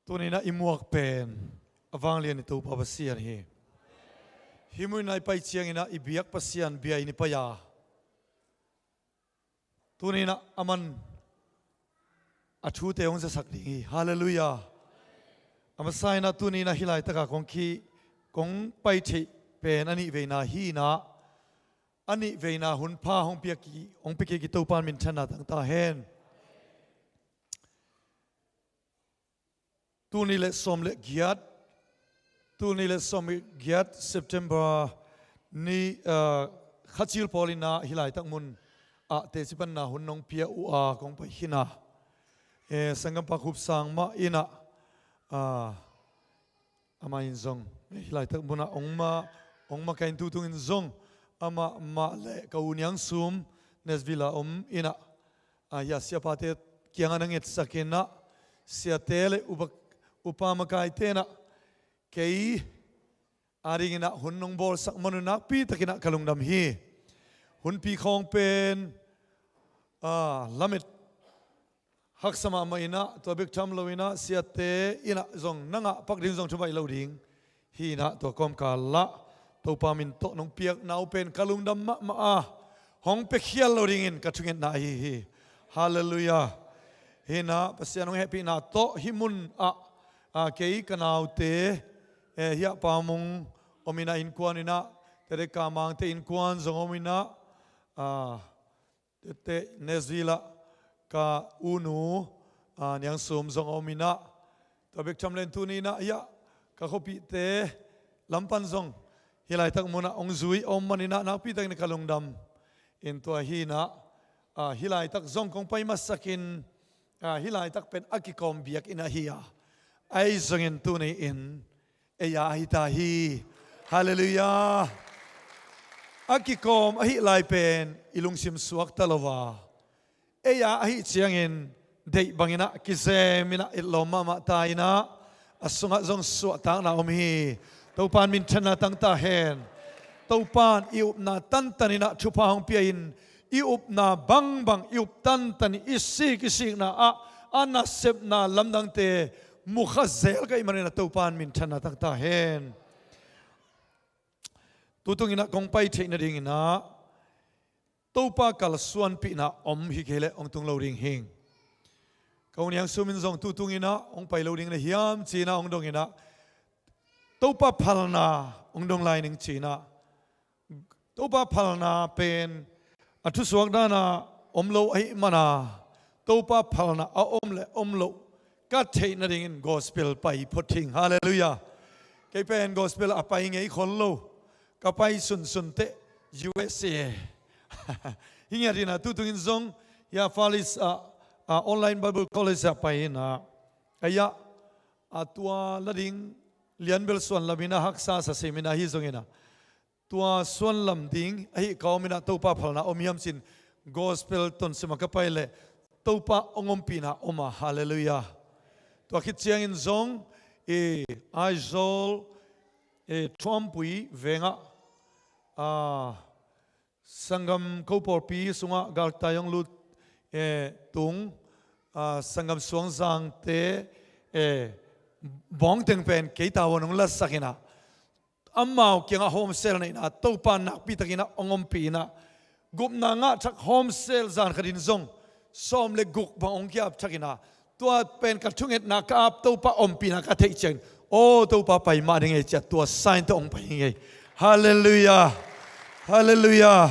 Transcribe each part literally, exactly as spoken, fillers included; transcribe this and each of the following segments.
Tuni-in ah i muak pen a vanglian i Topa Pasian hi. Hih mun ah i pai ciangin ah i biak Pasian bia-in i pai a, tuni-in ah aman a thute hong zasak ding hi. Halleluiah. A masa-in ah tuni-in ah hih laitak ah kong khih, kong pai theih pen a nih veina hi-in ah, a nih veina hun pha hong pia kik, hong pia kik i Topa in minthanna tang ta hen. Tul nih le sawm le giat, tul nih le sawm le giat September ni, ah, Kha Cil pawl-in ah hih laitak mun ah tecipanna hun nong pia uh a kong pai khin a, eh, sanggampa Khup Sang mah in ah, ah, amah in zong, eh, hih laitak mun ah ong ma, ong makaih in tu tungin zong amah mah le ka u Niang Sum Nashville ah om in ah, ah, hih a siapate kiangah na ngetsak in ah, siate le upa, upa makaite in ah kei adingin ah hun nong bawlsak man un nakpi takin ah ka lungdam hi. Hunpi khawng pen, ah, lamet haksa mahmah in ah, tua bek tham lo-in ah siate in ah zong na ngah pak ding zong thu baih lo ding hi-in ah, tua kawmkal ah Topa min tawh nong piakna uh pen ka lungdam mahmah a, hong piakhial lo dingin ka thungetna ahi hi. Halleluiah. Hi-in ah Pasian hong hehpihna tawh hih mun ah, ah, kei ka naute, eh, hih ah Pa Mung om in ah innkuan in ah, tete Ka Mangte innkuan zong om in ah, ah, tete Nashville ah ka u nu, ah, Niang Sum zong om in ah, tua bek tham lo-in tuni-in ah hih ah ka khuapihte lam pan zong hih laitak mun ah ong zui om man in ah nakpi takin ka lungdam in, tua hi-in ah, ah, hih laitak zong kong pai masak in, ah, hih laitak pen a kikawm biakinn ahi a, ahi zongin tuni-in ei a ahi ta hi. Halleluiah. A kikawm ahih lai pen i lungsim suakta lo a, ei a ahih ciangin deih bangin ah kizem in ah etlawm mahmah ta in ah, a sungah zong suahtakna om hi. Topa in minthanna tang ta hen. Topa in i upna tantan in ah thupha hong pia in, i upna bangbang, i up tantan, i sik i sikna ah a nasepna lamdangte mukha zel ka hih manin ah Topa in minthanna tang ta hen. Tu tungin ah kong pai theih nadingin ah Topa kalsuanpihna om hi kei leh hong tung lo ding hi. Ka u Niang Sum in zong tu tungin ah hong pai lo ding na hiam ci-in ah hong dong in ah, Topa phalna hong dong lai ning ci-in ah, Topa phalna pen a thusuak dan ah om lo ahih man a, Topa phalna a om le om loh ka theih nadingin gospel pai phot hing. Halleluiah. Kei pen gospel a pai ngei khol lo, ka pai sunsun teh U S A. Hi ngiat in ah tu tungin zong hih a Far East ah, ah, online Bible College ah pai in ah, a hih ah, a tua la ding lianbel suan lam in ah haksa sa sim in ah, ahi zongin ah tua suan lam ding ahih ka om in ah Topa phalna om hiam ci-in gospel tonsim ah ka pai leh Topa hong ompihna om a, halleluiah. Tua khit ciangin zong i Aizawl, i Thuampui vengah, ah, sanggam ko pawlpi sungah galtai hong lut, eh, tung, ah, sanggam Suangzangte, eh, bawngteng pen kei tavuan hong lasak in ah, amau kiangah home cell neihna Topa nakpi takin ah hong ompih in ah, gupna ngah thak home cell zan khatin zong sawm le guk bang hong ki-ap thak in ah, tua pen ka thungetna ka ap, Topa ompihna ka theih ciangin, aw, Topa pai mah ding ei ci-a tua sign tawh hong pai ing ei. Halleluiah. Halleluiah.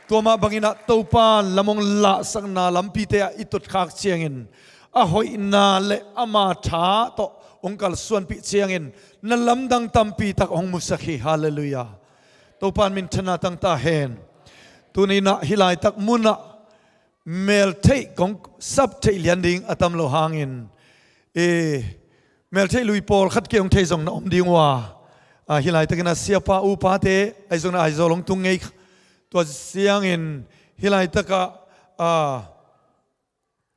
Tua mah bangin ah Topa lam hong lahsakna lampite ah i tutkhak ciangin, a hoihna le ama tha tawh hong kalsuanpih ciangin na lamdang tampi tak hong musak hi. Halleluiah. Topa in minthanna tang ta hen. Tuni-in ah hih laitak mun ah meltheih kong sap theih lian ding a tam lo hangin, eh, meltheih lui pawlkhat kei hong thei zong na om ding uh a, ah, hih laitakin ah siapa upate ahi zongin ah Aizawl hong tung ngei. Tua ciangin hih laitak ah, ah,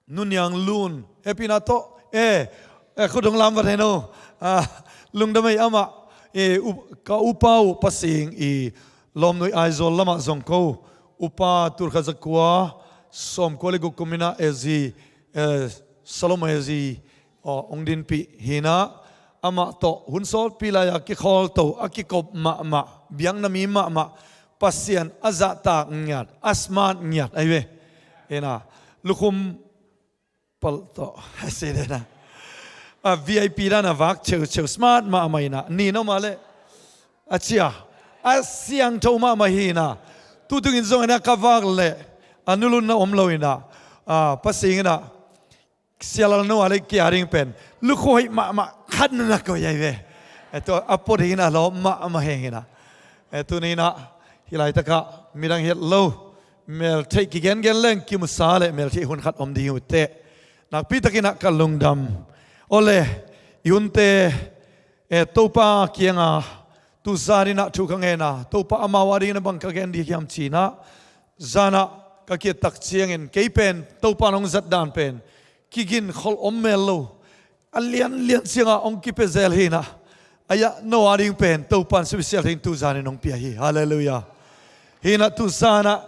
Nu Niang Lun, hehpihna tawh, eh, eh, khut hong lam vat hen aw. Ah, lungdam ei amah, eh, u-, ka upa uh Pasing i Lawmnui Aizawl lamah zong ko upa tul khat za kua sawmkua le guk kum in ah A Z, eh, Salom A Z, aw, hong dinpih hi-in ah, amah tawh hun sawtpi lai-a kikhawlto, a kikop mahmah, biakna mi mahmah, Pasian a zahtak ngiat, a smart ngiat ahi ve. Hi-in ah, lukhum pal tawh a si den ah, a V I P dan a vak cheucheu, smart mahmah hi-in ah, ni no mah leh a ci a, a siangtho mahmah hi-in ah, tu tungin zong hi-in ah ka vak leh a nulunna om lo hi-in ah, a, Pasian in ah, Sia Lal no a leh kei a ding pen lukhu hoih mahmah khat na na koih ahi ve. Eh, tua a pua dingin a lawp mahmah hi-in ah, eh, tuni-in ah hih laitakah midang het lo, meltheih kigengen leng kimusa leh meltheih hun khat om ding hi uh teh, nakpi takin ah ka lungdam. Awle, i hunte, eh, Topa kiangah tu zanin ah thu ka ngen a, Topa amau a dingin ah bang ka gen ding hiam ci-in ah, zan ah ka ki-et tak ciangin kei pen Topa in hong zat dan pen kiginkhol om mel lo, a lianlian ciangah hong kipia zel hi-in ah, a, no a ding pen Topa in special ding tu zanin hong pia hi. Halleluiah. Hi-in ah tu zan ah,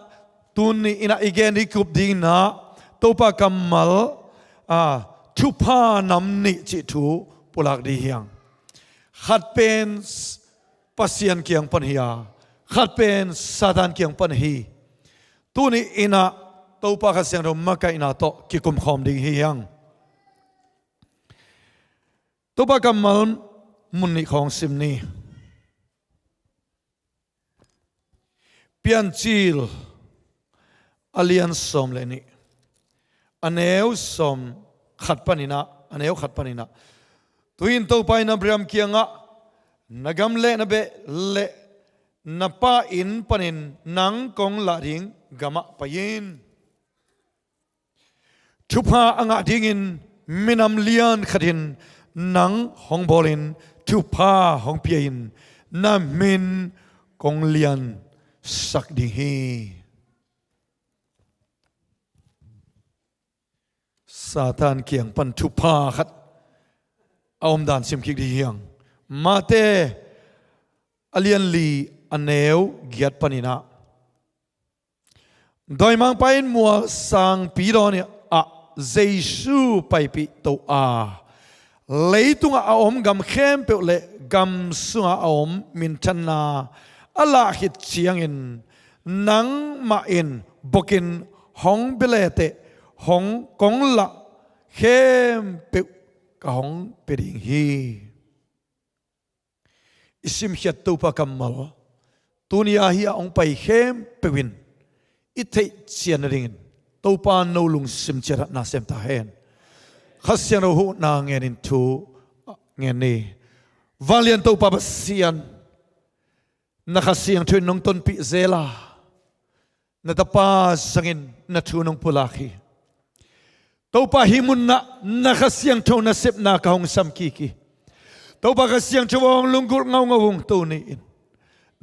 tuni-in ah i gen i kup dingin ah Topa kammal, a, thupha nam nih cih thu pulak ding hi hang. Khat pen s-, Pasian kiang pan hi a, khat pen Satan kiang pan hi. Tuni-in ah Topa Kha Siangtho makaihna tawh kikum khawm ding hi hang. Topa kammal mun nih khawng sim ni. Piancil a lian sawm le nih, a neu sawm khat panin ah, a neu khat panin ah, tu-in Topa in Abraham kiangah, na gam le na beh le na pa inn panin nang kong lah ding gamah pai in. Thupha a ngah dingin minam lian khat in nang hong bawlin thupha hong pia-in na min kong liansak ding hi. Satan kiang pan thupha khat a omdan sim kik ding hi hang. Mate a lian li, a neu giat panin ah, dawimangpa in mual sangpi dawn ah Jesu paipih to a, leitungah a om gam khempeuh le gam sungah a om minthanna a lah khit ciangin, nangmah in bukin hong bia le teh, hong kong lah khempeuh ka hong pia ding hi. I simkhiat Topa kammal tuni-a hih a hong pai khempeuh in i theih ciat nadingin Topa no lungsim ciat ah na sem ta hen. Kha Siangtho huhna ngenin thu ngen ni. Vanglian Topa Pasian, na Kha Siangtho in nong tonpih zel a, na Tapa zangin na thu nong pulak hi. Topa, hih munah na Kha Siangtho nasepna ka hong sam kik hi. Topa Kha Siangtho aw, hong lunggulh ngaungau ung tuni-in.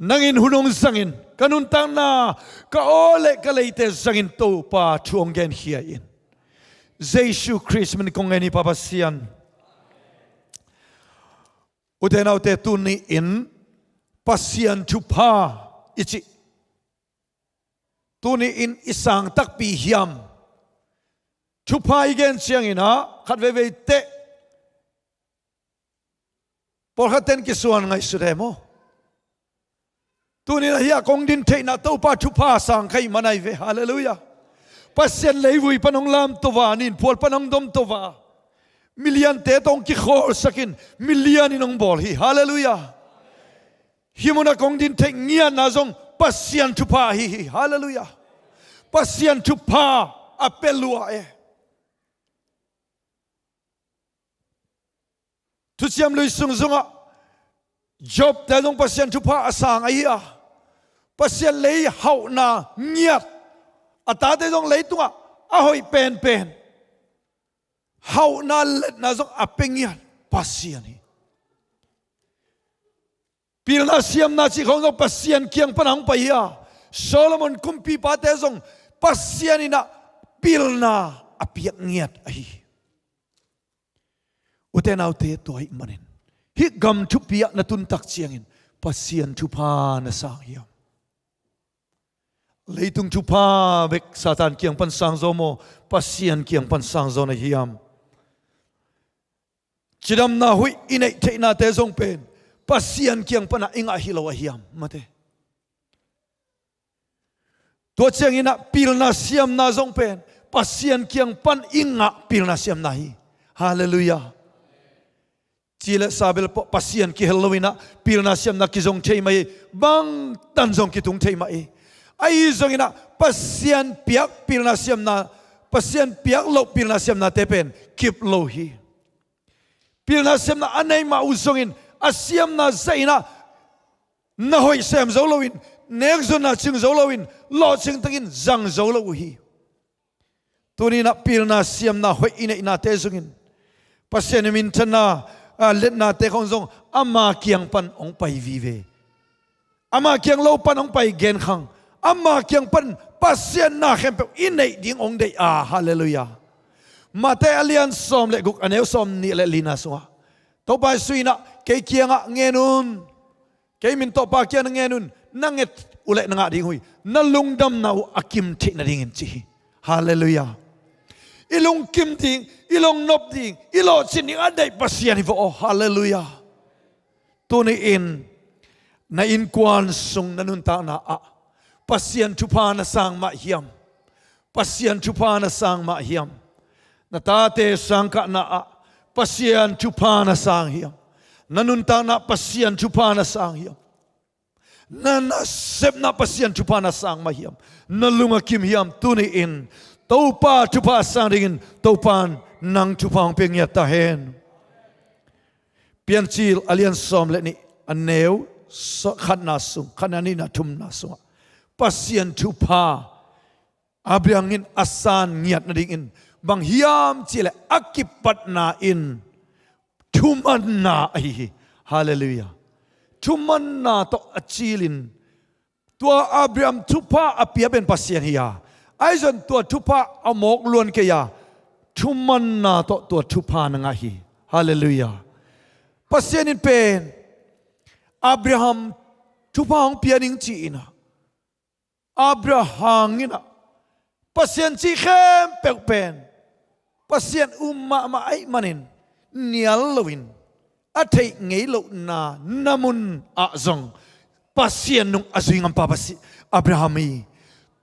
Nang in hun hong zangin, ka nuntakna, ka aw le ka leite zangin Topa thu hong genkhia in. Jesu Khrist min kong ngen hi Pa Pasian. Ute naute, tuni-in Pasian thupha i cih, tuni-in i sang takpi hiam? Thupha i gen ciangin ah khat veivei teh pawlkhat ten kisuan ngaihsut e maw? Tuni-in ah hih a kong din theihna Topa thupha sang kha ahih man ahi ve. Halleluiah. Pasian leivui pan hong lamto a, ninphual pan hong domto a, miliante tawh hong kikhawlsak in, milian in hong bawl hi. Halleluiah. Hih munah kong din theih ngiatna zong Pasian thupha ahi hi. Halleluiah. Pasian thupha a pia lua e. Thuciam Lui sung sungah Job te zong Pasian thupha a sang ahi a, Pasian lei hauhna ngiat, a tate zong leitungah a hoih penpen, hauhna letna zong a pia ngiat Pasian hi. Pilna siamna cih khawng zong Pasian kiang pan a hong pai hi a, Solomon kumpipate zong Pasian in ah pilna a piak ngiat ahi hi. Ute naute, tua ahih manin hih gam thupi ah na tun tak ciangin Pasian thupha na sang hiam? Leitung thupha bek Satan kiang pan sang zaw maw, Pasian kiang pan sang zaw na hiam? Cidamna huih i neih theihnate zong pen Pasian kiang pana i ngah hi lo a hiam, mate. Tua cianginah pilna siamna zong pen Pasian kiang pan i ngah pilna siamna hi. Halleluiah. Ci le sa bel Pa-, Pasian kihel loinah pilna siamna kizong thei mah hi, bangtan zong kitung thei mah hi. Ahi zonginah Pasian piak pilna siamna, Pasian piak loh pilna siamnate pen kip lo hi. Pilna siamna a nei mah uh zongin a siamna zahinah na hoih sem zo loin, nekzonna cing zo loin, lawhcing takin zang zo lo uh hi. Tuninah pilna siamna hoih i neihnate zongin Pasian i minthanna, a, letnate khong zong ama kiang pan hong pai vive. Ama kiang lo pan hong pai genkhang, ama kiang pan Pasian na khempeuh i neih ding hong deih a. Halleluiah. Mate a lian sawm le guk, a neu sawm nih le lina sungah Topa Jesu inah, kei kiangah ngen un. Kei min tawh Pa kiang na ngen un, na nget uh leh na ngah ding uh hi. Na lungdamna uh a kim theih nadingin ci hi. Halleluiah. I lungkim ding, i lungnop ding, i lawhcin ding a deih Pasian hi vawh aw. Halleluiah. Tuni-in na innkuan sung na nuntakna ah Pasian thupha na sang mah hiam? Pasian thupha na sang mah hiam? Na tate sangkahna ah Pasian thupha na sang hiam? Na nuntakna Pasian thupha na sang hiam? Na nasepna Pasian thupha na sang mah hiam? Na lung a kim hiam? Tuni-in Topa thupha a sang dingin Topan nang thupha hong pia ngiat ta hen. Piancil a lian sawm le nih, a neu sa-, khatna sung, khatna, nihna, thumna sungah Pasian thupha Abraham in a san ngiat nadingin bang hiam cihleh a kipatna in thumanna ahi hi. Halleluiah. Thumanna tawh a cilin tua Abraham thupha a pia pen Pasian hi a, ahi zong tua thupha a mawk luan kei a, thumanna tawh tua thupha na ngah hi. Halleluiah. Pasian in pen Abraham thupha hong pia ning ci-inah Abraham inah Pasian cih khempeuh pen Pasian um mahmah ahih manin nial loin a theih ngei lohna na mun ah zong Pasian nung a zui ngampa Pasi-, Abraham hi.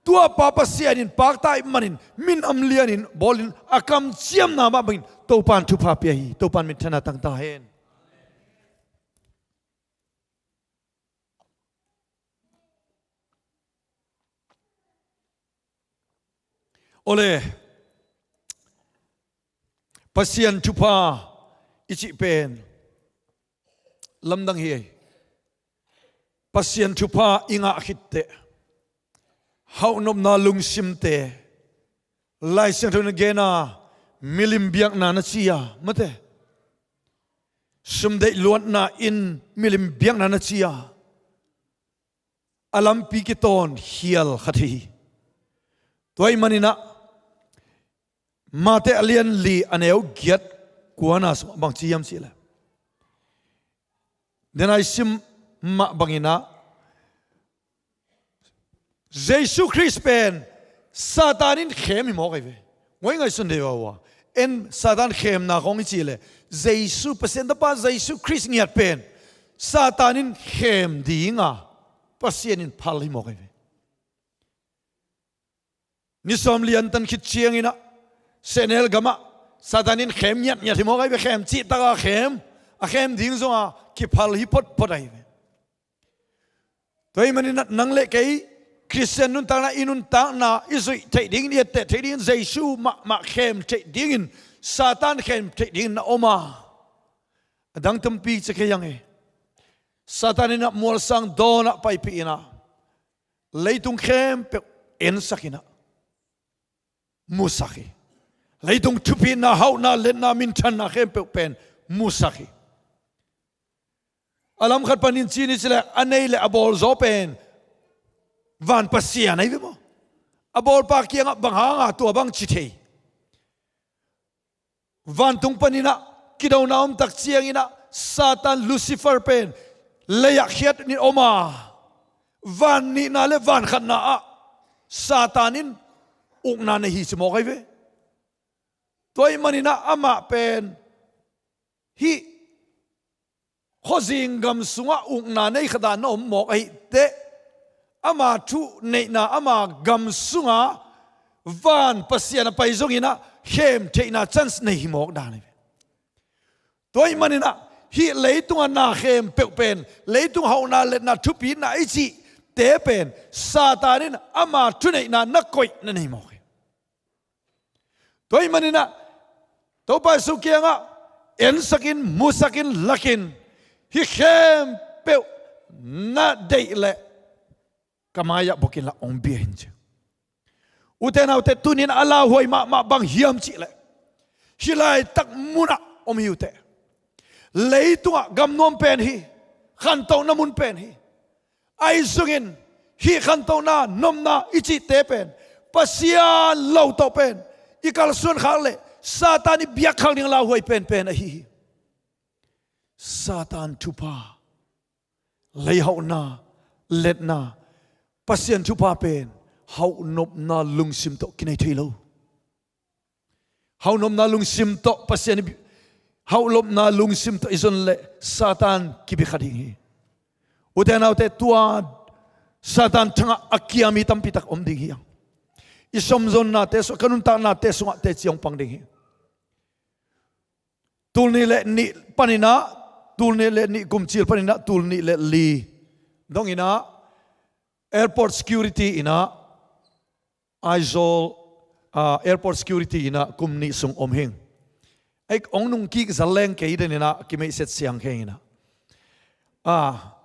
Tuapa Pasian in pakta ahih manin minam lianin bawlin a kamciamna mah bangin Topan thupha pia hi. Topan minthanna tang ta hen. Awle, Pasian thupha i cih pen lamdang hi. Pasian thupha i ngah khitteh hauhnopna lungsimte, Lai Siangtho in a gen a, milim biakna na ci a, mate, sumdeih luatna in milim biakna na ci a, a lampi kitawn khial kha thei hi. Tua ahih maninah Mate a lian li a neu giat kuana sungah bang ci hiam cihleh, den a i sim mah banginah Jesu Khrist pen Satan in khem hi mawk ahi ve. Ngoi ngaihsun deuh a uh a, en Satan khemna khawng i cih leh Jesu, Pasian Tapa Jesu Khrist ngiat pen Satan in khem dinga Pasian in phal hi mawk ahi ve. Ni sawm lian tan khit cianginah sehnel gamah Satan in khem ngiatngiat hi mawk ahi ve. Khem cihtaka khem, a khem ding zonga kiphal hi photphot ahi ve. Tua ahih maninah nang le kei Khristian nuntakna, i nuntakna i zuih theih dingin, i etteh theih dingin, Jesu mahmah khem theih dingin, Satan khem theih dingin na om a, a dang tampi ci kei ang e. Satan inah mualsang dawnah paipihinah leitung khempeuh ensakinah musak hi. Leitung thupitna, hauhna, letna, minthanna khempeuh pen musak hi. A lam khat panin ci ni cileh a nei le a bawl zaw pen van pasian ahi ve maw? A bawlpa kiangah bang hanga tua bang ci thei? Vantung paninah kidona om tak cianginah Satan Lucifer pen lei-ah khiat in om a, van nihna le van khatna ah Satan in ukna nei hi ci mawk ahi ve. Tua ahih maninah amah pen hih khuazing gam sungah ukna nei khatah na om mawk ahih teh, ama thuneihna, ama gam sungah van Pasian a pai zonginah khem theihna chance nei hi mawk dan hi ve. Tua ahih maninah hih leitungah na khempeuh pen, leitung hauhna, letna, thupitna i cihte pen Satan in ama thuneihna na koih na nei mawk hi. Tua ahih maninah Topa Jesu kiangah ensakin, musakin, lakin, hih khempeuh na deih leh ka mai-ah bukin lah hong bia in ci. Ute naute, tunin a lauhuai mahmah bang hiam cihleh, hih laitak munah om hi uh teh. Leitungah gamnuam pen hi, khantohna mun pen hi. Ahi zongin hih khantohna, nopna i cihte pen Pasian lo tawh pen i kalsuan khak leh Satan i biak khak ding lauhuai penpen ahi hi. Satan thupha, lei hauhna, letna, Pasian thupha pen hauhnopna lungsim tawh kinei thei lo. Hauhnopna lungsim tawh Pasian i bi-, hauhnopna lungsim tawh i zon leh Satan kibi kha ding hi. Ute naute, tua Satan thangah a kia mi tampi tak om ding hi hang. I sawmzonnate sungah, ka nuntaknate sungah teci hong pang ding hi. Tul nih le nih paninah, tul nih le nih kum cil paninah tul nih le li donginah airport security inah Aizawl, ah, airport security inah kum nih sung om hing. Ei, hong nungkik zaleng kei deninah kimeihset siang khe inah. Ah,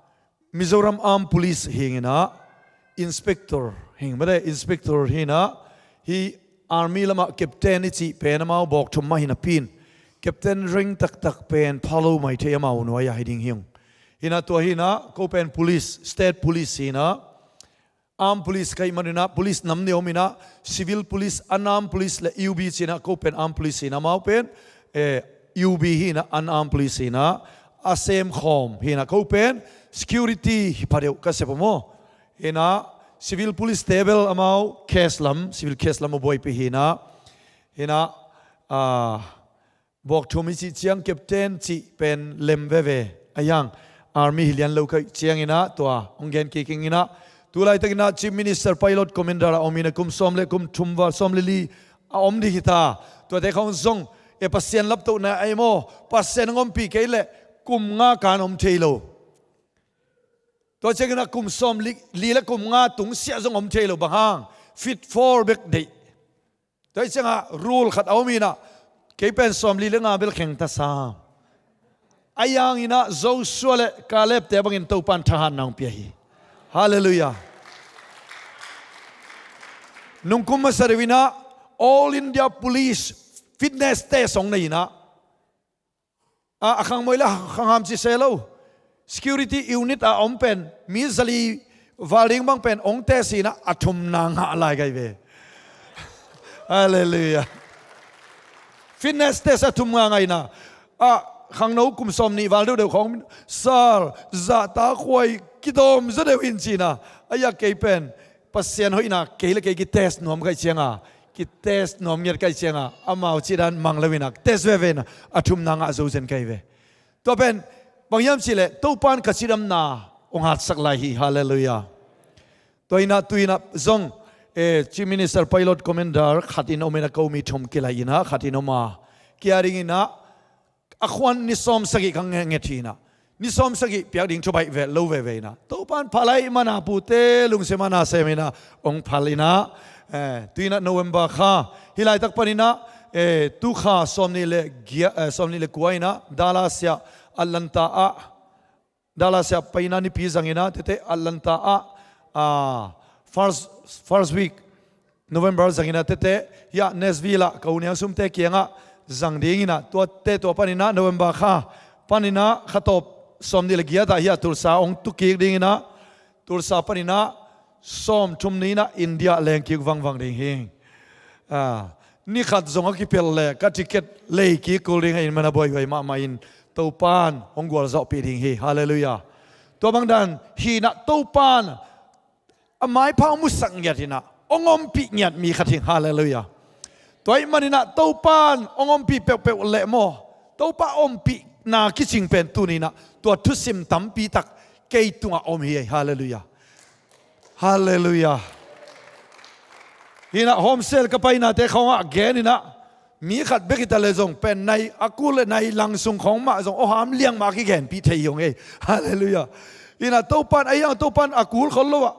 Mizoram Armed Police hinginah inspector hing mate, inspector hinah, hi army lamah captain i cih pen amau bawk thum mah hinapi in, captain rank taktak pen pha lo mai thei amau nuai-ah hi ding hi ung. Hinah tua hinah ko pen police, state police hinah, armed police ka hih maninah police nam nih om inah, civil police, unarmed police le U B cinah, ko pen armed police hinah, amau pen, eh, U B hinah, unarmed police hinah, a sem khawm hinah, ko pen security hi pha deuh ka sep a maw. Hinah civil police te bel amau case lam, civil case lam a buaipih hinah, hinah, ah, bawk thum i cih ciang, captain cih pen lem veve a hiang, army hi lian lo ka hih cianginah tua hong gen kik inginah, tu laitakinah Chief Minister Pilot Commander a om inah kum sawm le kum thum val, sawm le li a om ding hi ta. Tuate khawng zong, e, Pasian laptohna ahi maw, Pasian hong ompih kei leh kum nga kan om thei lo. Tua cianginah kum sawm li, li le kum nga tungsiah zong om thei lo, bang hang, fit four bek deih. Tua hi ciangah rule khat a om inah, kei pen sawmli le nga bel kheng ta sam. A hianginah Joshua le Caleb-te bangin Topan thahatna hong pia hi. Halleluiah. Nungkum masa deuh inah All India Police fitness test hong nei inah, a, a khangmoi le khangham ci se lo, security unit a om pen mi zali val ding bang pen hong test inah a thumna ngah lai ka hi ve. Halleluiah. Fitness test a thum nga ngah inah, a, khangno kum sawm nih val deuhdeuh khawng, sir, zahtakhuai kidawm zaw deuh in ci inah, a hiah kei pen Pasian hoihna kei le kei kitest nuam ka hih cianga, kitest nuam ngiat ka hih cianga, amau cihdan mang lo inah test veve inah a thumna ngah zo zen ka hi ve. Tua pen bang hiam cihleh Topan ka cidamna hong hatsak lai hi. Halleluiah. Tua inah tu inah zong, eh, Chief Minister Pilot Commander khat in om inah ko mi thum kilai inah khat in om a, kia ding inah a khuan ni sawm sagih ka nge-, nget hi inah, ni sawm sagih piak ding thu baih ve lo veve inah, Topan phalai mana pute lungsim a na sem inah hong phal inah, eh, tu inah November kha, hih laitak pan inah, eh, tu kha sawm nih le giat, eh, sawm nih le kua inah Dallas ah, Atlanta ah, Dallas ah pai inah nipi zang inah tete Atlanta ah, ah, first, first week November zang inah tete hiah Nashville ah ka u Niang Sumte kiangah zang ding inah, tuate tua pan inah November kha pan inah kha tawp sawm nih le giat ah hiah Tulsa hong tu kik ding inah, Tulsa pan inah sawm thum ni inah India leng kik vangvang ding hi. Ah, ni khat zong a kipel le ka ticket lei kik kul ding hi in, man a buaihuai mahmah in Topan hong gualzawhpih ding hi. Halleluiah. Tua bang dan hi inah Topan a maipha hong musak ngiat inah hong ompih ngiat mi khat hi. Halleluiah. Tua ahih man inah Topan hong ompih peuhpeuh leh maw, Topa ompih na kicing pen tuni-in ah tua thusim tampi tak kei tungah om hi. Halleluiah. Halleluiah. Hi-in ah home cell ka painate khawngah gen-in ah mi khat bek hi ta leh zong pen nai a kul le nai lang sung khawng mah zong aw ham liang mah kigenpih thei hi ung ei. Halleluiah. Hi-in ah Topa'n, a hiang Topa'n a kul khol lo ah,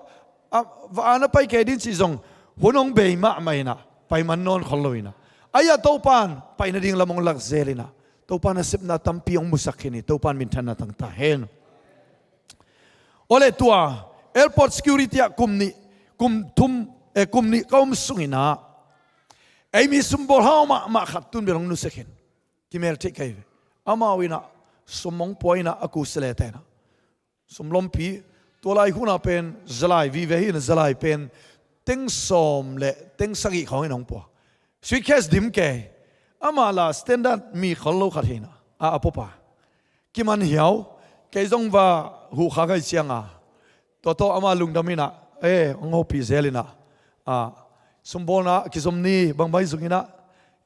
a va-an a pai kei ding cih zong hun hong bei mahmah in ah pai man nawn khol lo in ah, a hiang Topa'n pai nading lam hong lak zel in ah Topa'n a sepna tampi hong musak khin hi. Topa'n minthanna tang ta hen. Aw le, tua airport security ah kum nih, kum thum, eh, kum nih ka om sungin ah ei mi sumbawl hau mahmah khat tun bel hong nusia khin. Kimel theih ka hi ve. Amau in ah sum hong pua in ah a kusilete in ah sum lompi, tua lai hun ah pen zalai vive hi in ah zalai pen teng sawm le teng sagih khawng in hong pua. Suitcase dim kei. Amah la standard mi khol lo khat hi in ah, a, a pupa. Kiman hiau, kei zong va huh kha ka hih ciangin ah, tua tawh amah lungdam in ah, eh, hong hopih zel in ah, ah, sumbawlna kizom ni, bang bang zong in ah,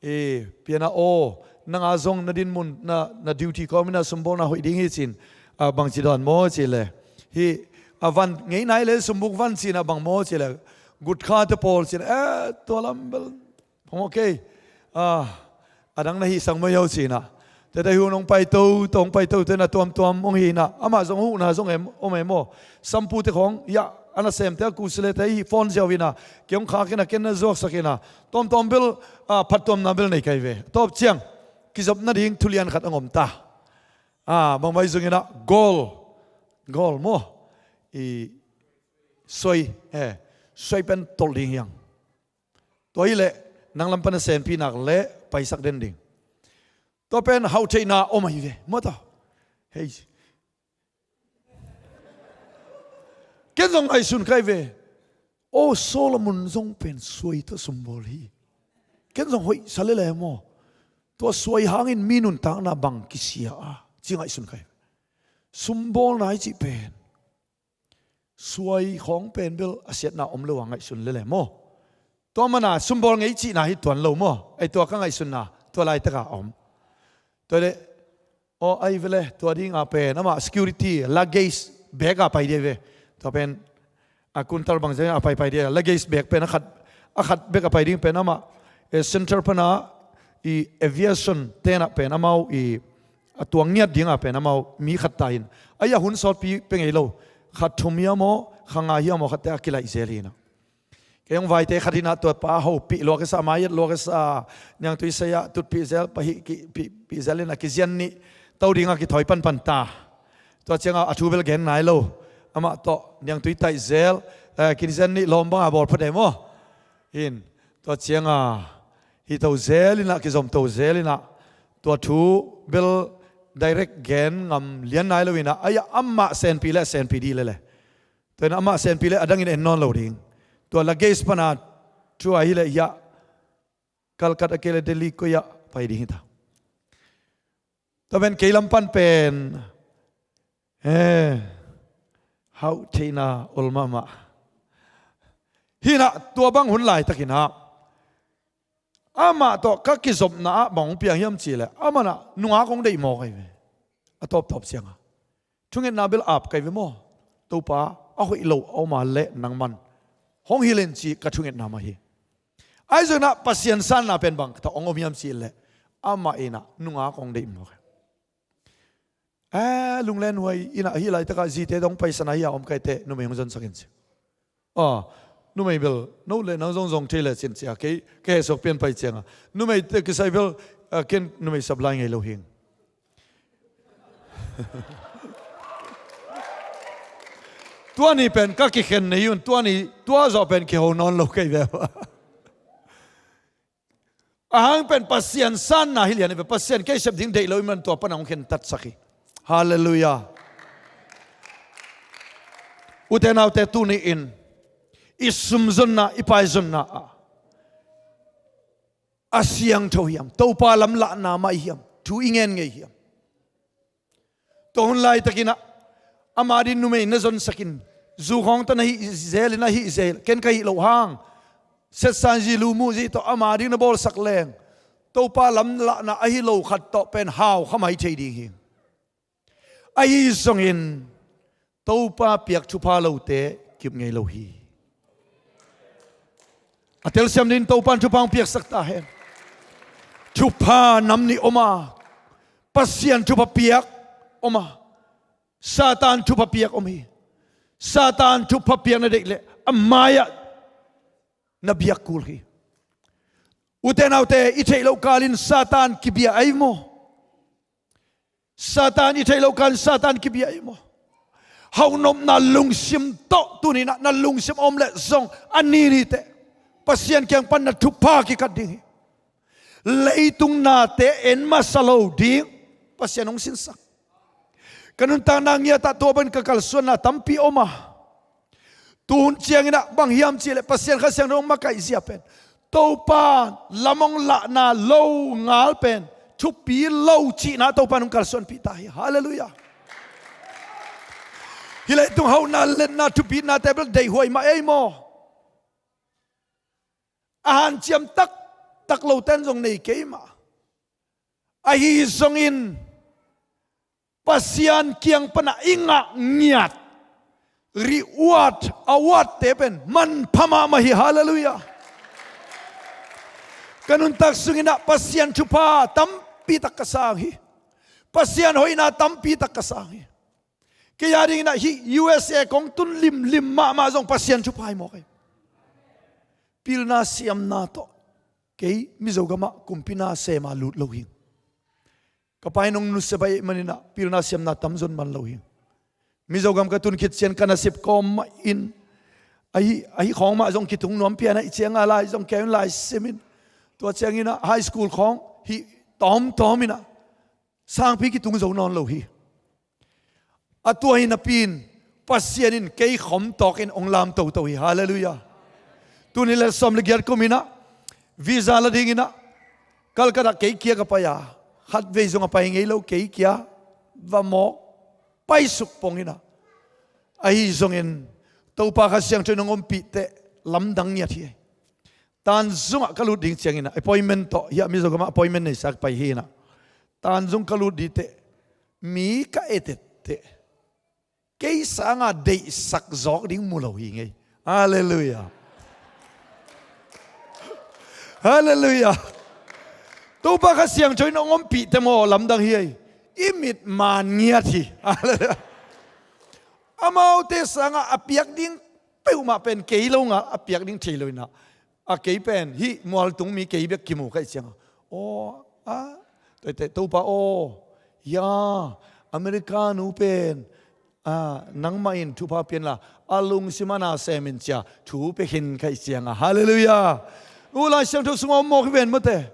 eh, pian ah aw, nang a zong na din mun, na, na duty kawm in ah sumbawlna hoih ding hi ci-in, ah, bangci dan maw ci leh, hih, ah, van ngei nai leh sumbuk van ci-in ah bang maw ci leh, gutkha te pawl ci-in, eh, tua lam bel Phung, okay. Ah, a dang na hih sang mai hiau ci-in ah. Tete hun hong paito, tawh hong paito te na tuamtuam hong hi in ah. Amah zong huhna zong em, om em aw. Sampute khawng, ya, a nasemte a kusilete hih phone ziau in ah. Kei hong khak in ah, ken na zuaksak in ah. Tuamtuam bel, ah, phattuamna bel nei ka hi ve. Tawp ciang, kizop nading thulian khat hong om ta. Ah, bang bang zong in ah, goal. Goal maw. I suai, eh, suai pen tolh ding hi hang. Tua hi leh, nang lam pan a senpi nak leh, paisak den ding. Tua pen hauhtheihna om ahi ve, maw ta? Hei. Ken zong ngaihsun ka hi ve. Aw, Solomon zong pen suai tawh sumbawl hi. Ken zong hoih sa lel e maw. Tua suai hangin mi nuntakna bang kisia a, ci ngaihsun ka hi ve. Sumbawlna i cih pen suai khawng pen bel a siatna om lo a ngaihsun lel e maw. Tua mana sumbawl ngei cihna hi tuan lo maw. Ei, tua ka ngaihsunna, tua laitak a om. Tua leh, aw, ahi ve leh, tua ding a pen, amah security, luggage bag a pai ding ahi ve. Tua pen, a kuntal bang zia a pai pai ding, luggage bag pen a khat, a khat bek a pai ding pen amah, eh, center pana, i aviation ten ah pen amau, i a tuang ngiat ding a pen amau mi khat ta in. Ahi a hun sawtpi pia ngei lo. Kha thum hiam aw, kha nga hiam aw, khatte a kilaih zel hi in ah. Kei hong vaite khat in ah tua pa hopih lua ka sa, mai et lua ka sa, niangtui sai ah tutpih zel, pahih kipih, pih zel in ah kizian nih to ding a kithawi panpan ta. Tua ciang a, a thu bel gen nai lo. Amah tawh, niangtui taih zel, eh, kizian nih lawm bang a bawl phot e maw. In, tua ciang a, hi to zel in ah, kizom to zel in ah, tua thu bel direct gen ngam lian nai lo in ah, ahi a amah senpi leh, senpi dih lel e. Tua in ah amah senpi leh, a dangin en nawn lo ding. Tua luggage pana thu ahi leh hiah, Calcutta kei leh Delhi koi ah pai ding hi ta. Tua pen kei lam pan pen, eh, hauhtheihna ol mahmah. Hi in ah tua bang hun laitak in ah, amah tawh ka kizopna ah bang hong piang hiam cih leh, amah in ah nungak hong deih mawk ahi ve. A tawptawp ciang a, thungetna bel ap ka hi ve maw. Topa, a hoih lo a om a leh nangman hong hilh in ci ka thungetna mah hi. Ahi zongin ah Pasian sanna pen bang tawh hong om hiam cih leh, amah in ah nungak hong deih mawk hi. Eh, lunglenhuai in ah, hih laitak a zite dong paisana hi a om ka hi teh, numei hong zonsak in ci. Ah, numei bel, no leh nang zong zong thei leh cin ci a, kei, kei heh suak pian pai ciang a. Numeite kisai bel, ah, ken numei sap lai ngei lo hing. Tua ni pen ka kikhen nei un, tua ni, tua zawh pen kiho nawn lo kei ve. A hang pen Pasian sanna hi lian hi ve, Pasian kei sep ding deih lo i man tua pan a hong khentatsak hi. Halleluiah. Ute naute, tuni in i sumzonna, i paizonna ah a siangtho hiam, Topa lamlahna mah hiam, thu i ngen ngei hiam? Tua hun laitakin ah, ama ding numei na zonsakin, zu khawngta na hih zel in, a hih zel, ken ka hih loh hang, setsan zi, lu muh zi tawh ama ding na bawlsak leng, Topa lamlahna ahi lo khat tawh pen hau kha mai thei ding hi. Ahi zongin Topa piak thupha lote kip ngei lo hi. A telsiam dingin Topa in thupha hong piaksak ta hen. Thupha nam nih om a, Pasian thupha piak om a, Satan thupha piak om hi. Satan thupha piak na deih leh a mai-ah na biak kul hi. Ute naute, i theih loh kalin Satan kibia ahi maw? Satan i theih loh kalin Satan kibia ahi maw? Haunopna lungsim tawh tuninah na lungsim a om leh zong a ni niteh Pasian kiang pan na thupha kikat ding hi. Leitung nate en masa lo ding Pasian hong sinsak. Ka nuntakna ngiatah tua bangin ka kalsuanna tampi om a, tuhun cianginah bang hiam cihleh Pasian Kha Siangtho hong makaih zia pen, Topa lam hong lahna lo ngal pen thupi lo cihna Topa in hong kalsuanpih ta hi. Halleluiah. Hih leitung hauhna letna thupinate bel deihhuai mah ei maw? A hanciam taktak loten zong nei kei mah. Ahi zongin Pasian kiang panah i ngah ngiat reward, awardte pen manpha mahmah hi. Halleluiah. Ka nuntak sunginah Pasian thupha tampitak ka sang hi. Pasian hoihna tampitak ka sang hi. Kei a dinginah hih U S A kong tun limlim mahmah zong Pasian thupha hi mawk hi. Pilna siamna tawh kei Mizo gamah kumpina sema lut lo hing. Ka pa in hong nusia bai maninah pilna siamna tamzon man lo hi. Mizo gam ka tun khit ciang ka nasep kawm mah in ahi, ahi khawng mah zong kitung nuam pian ahi cianga lai zong kei un lai simin tua cianginah high school khawng hih tawmtawm inah sangpi kitung zo nawn lo hi. A tua hi napi in Pasian in kei khom tawkin hong lam toto hi. Halleluiah. Tuni le sawm le giat kuminah visa la dinginah Calcutta kei kia ka pai a, khatvei zong a pai ngei lo kei kia va mawk paisuk ponginah. Ahi zongin Topa Kha Siangtho in hong ompih teh lamdang ngiat hi. Tanzung ah ka lut ding ciangin ah appointment tawh, hiah Mizo gamah appointment neisa ka pai hi inah, Tanzung ka lut ding teh mi ka et et teh kei sanga deihsak zawk ding mu lo hi ngei. Halleluiah. Halleluiah. Topa Kha Siangtho in hong ompih teh maw lamdang hi ei. I mit man ngiat hi. Halleluiah. Amaute sanga a piak ding peuhmah pen kei lo ngal a piak ding thei lo inah, a kei pen hih mualtung mi kei bek kimu ka hih cianga, aw, a, tete Topa aw, ya, America nu pen, a, nangmah in thupha pianla a lungsim a na semin cia thu pia khin ka hih cianga. Halleluiah. U Lai Siangtho sungah om mawk hi ven mate.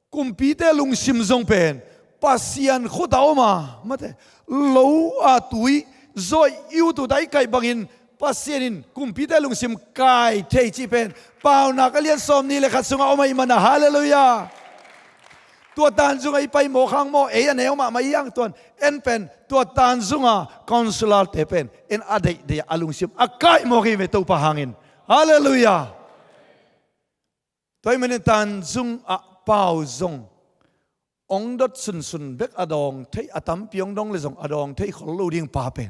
Kumpite lungsim zong pen Pasian khut a om a, mate, lo a tui zawh i ut ut a i kaih bangin Pasian in kumpite lungsim kai thei cih pen Paunak a lian sawm nih le khat sungah om ahih mana. Halleluiah. Tua Tanzung a i pai mawk hang maw, ei a neu mahmah i ang tuan en pen tua Tanzung a consular te pen en a deihdeih a lungsim a kaih mawk hi ve Topa hangin. Halleluiah. Tua ahih manin Tanzung ah pau zong hong dot sunsun bek a dawng thei, a tampi hong dong le zong a dawng thei khol lo ding pa pen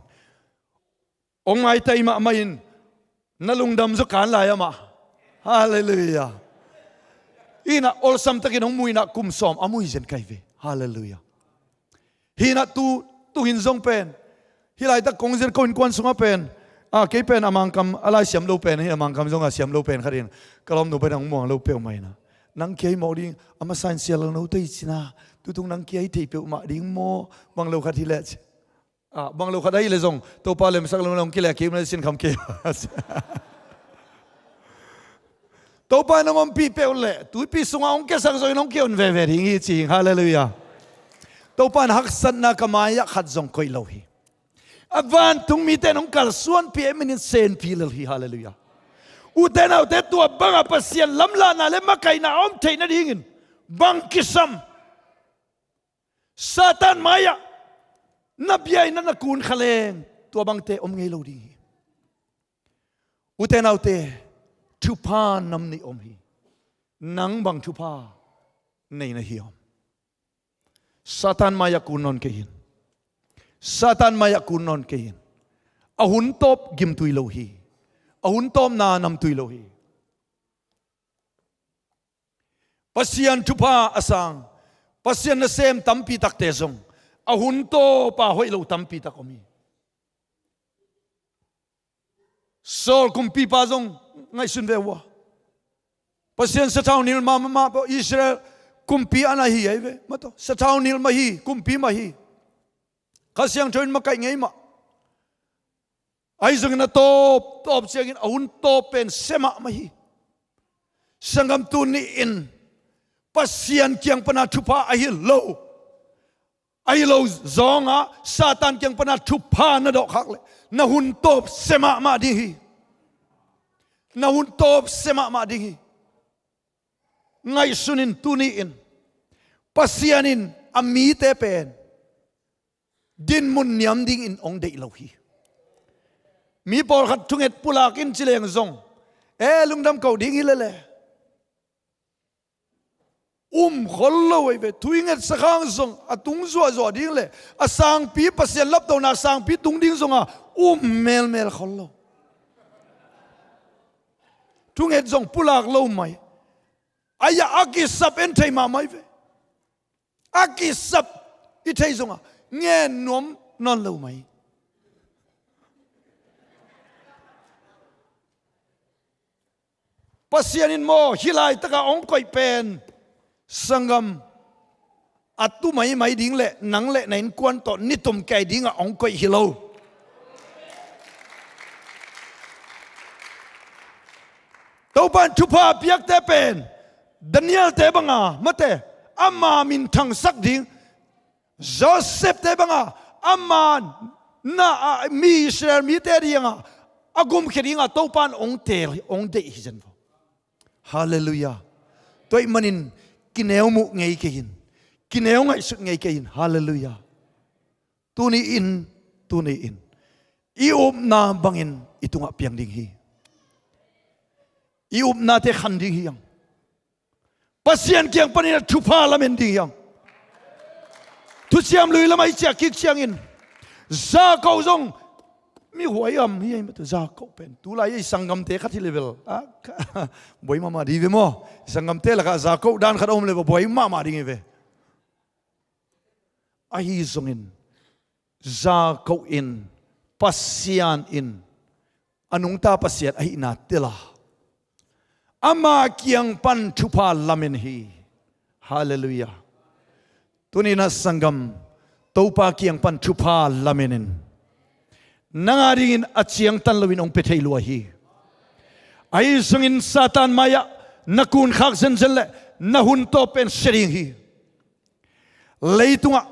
hong maitai mahmah in na lungdam zaw kan lai amah. Halleluiah. Inah awlsam takin hong mu inah kum sawm a mu hi zen kai ve. Halleluiah. Hinah tu, tuhin zong pen hih laitak kong zin ko innkuan sungah pen, a, kei pen a Mangkam a lai siam lo pen, hih a Mangkam zong a siam lo pen khat in ka lawmnu pen hong muang lo peuhmah inah, nang kia hi mawk ding, a masa in sia lo no tei cina, tutung nang kia hi thei peuhmah ding maw, bang lo khat hi leh ci. A, bang lo khat ahi le zong Topa lemsak lo nong kileh kei um le sinkham kei. Topa in hong ompih peuh leh tuipi sungah hong kiasak zongin hong kion veve ding hi ci hing. Halleluiah. Topa in haksatna ka mai-ah khat zong koih lo hi. A vantung mite in hong kalsuanpih e, minin senpih lel hi. Halleluiah. Ute naute, tua bangah Pasian lamlahna le makaihna a om theih nadingin bang kisam? Satan mai-ah na bia in na kun kha leng tua bangte om ngei lo ding hi. Ute naute, thupha nam nih om hi. Nang bang thupha nei na hi om? Satan mai-ah kun nawn kei in. Satan mai-ah kun nawn kei in. A hun tawp gimtui lo hi. A hun tawpna namtui lo hi. Pasian thupha a sang, Pasian nasem tampi takte zong a hun tawpa hoih lo tampi tak om hi. Saul kumpipa zong ngaihsun ve uh a, Pasian sathau nilh mahmah, Israel kumpi a na hi ahi ve. Mataw, sathau nilh mah hi, kumpi mah hi. Kha Siangtho in makaih ngei mah. Ahi zongin a tawp, tawp ciangin a hun tawp pen sia mahmah hi. Sanggam, tuni-in Pasian kiang pana thupha ahi lo, ahi lo zawnga Satan kiang pana thupha na dawhkhak leh na hun tawp sia mahmah ding hi. Na hun tawp sia mahmah ding hi. Ngaihsun in, tuni-in Pasian in a mite pen dinmun niam dingin hong deih lo hi. Mi pawlkhat thunget pulak in ci leng zong, e, lungdam ko ding hi lele, um khol lo ahi ve. Thu i ngetsak hang zong a tung zuahzuah ding le a sangpi, Pasian laptona sangpi tung ding zonga um melmel khol lo. Thunget zong pulak lo mai. Ahi a, a kisap en thei mahmah ahi ve. A kisap i theih zongah ngen nuam nawn lo mai. Pasian in maw, hih laitakah hong koih pen, sanggam, a tu maimai ding le nang le na innkuan tawh nitum kei dingah hong koih hi lo. Topa in thupha piakte pen Daniel-te banga, mate, ama minthangsak ding, Joseph-te banga ama na, a, mi Israel mite dinga a gumkhia dinga Topa in hong teel, hong deih hi zen vo. Halleluiah. Tua ahih manin kineu muh ngei kei in, kineu ngaihsut ngei kei in. Halleluiah. Tuni-in, tuni-in i upna bangin i tungah piang ding hi. I upnate khan ding hi hang. Pasian kiang panin a thupha lamen ding hi hang. Thuciam Lui lamah i ciah kik ciangin Jakob zong mihuai am hi ahi mah tu. Jakob pen tulai i sanggamte khat hi le bel, a, buai mahmah ding ve maw. I sanggamte lakah Jakob dan khat a om le bel buai mahmah ding hi ve. Ahi zongin Jakob in Pasian in a nungta Pasian ahihna tel a, ama kiang pan thupha lamen hi. Halleluiah. Tuni-in ah sanggam, Topa kiang pan thupha lamenin nang a dingin a ciangtan loin hong pia thei lua hi. Ahi zongin Satan mai-ah na kunkhak zenzen le na hun tawp pen sia ding hi. Leitungah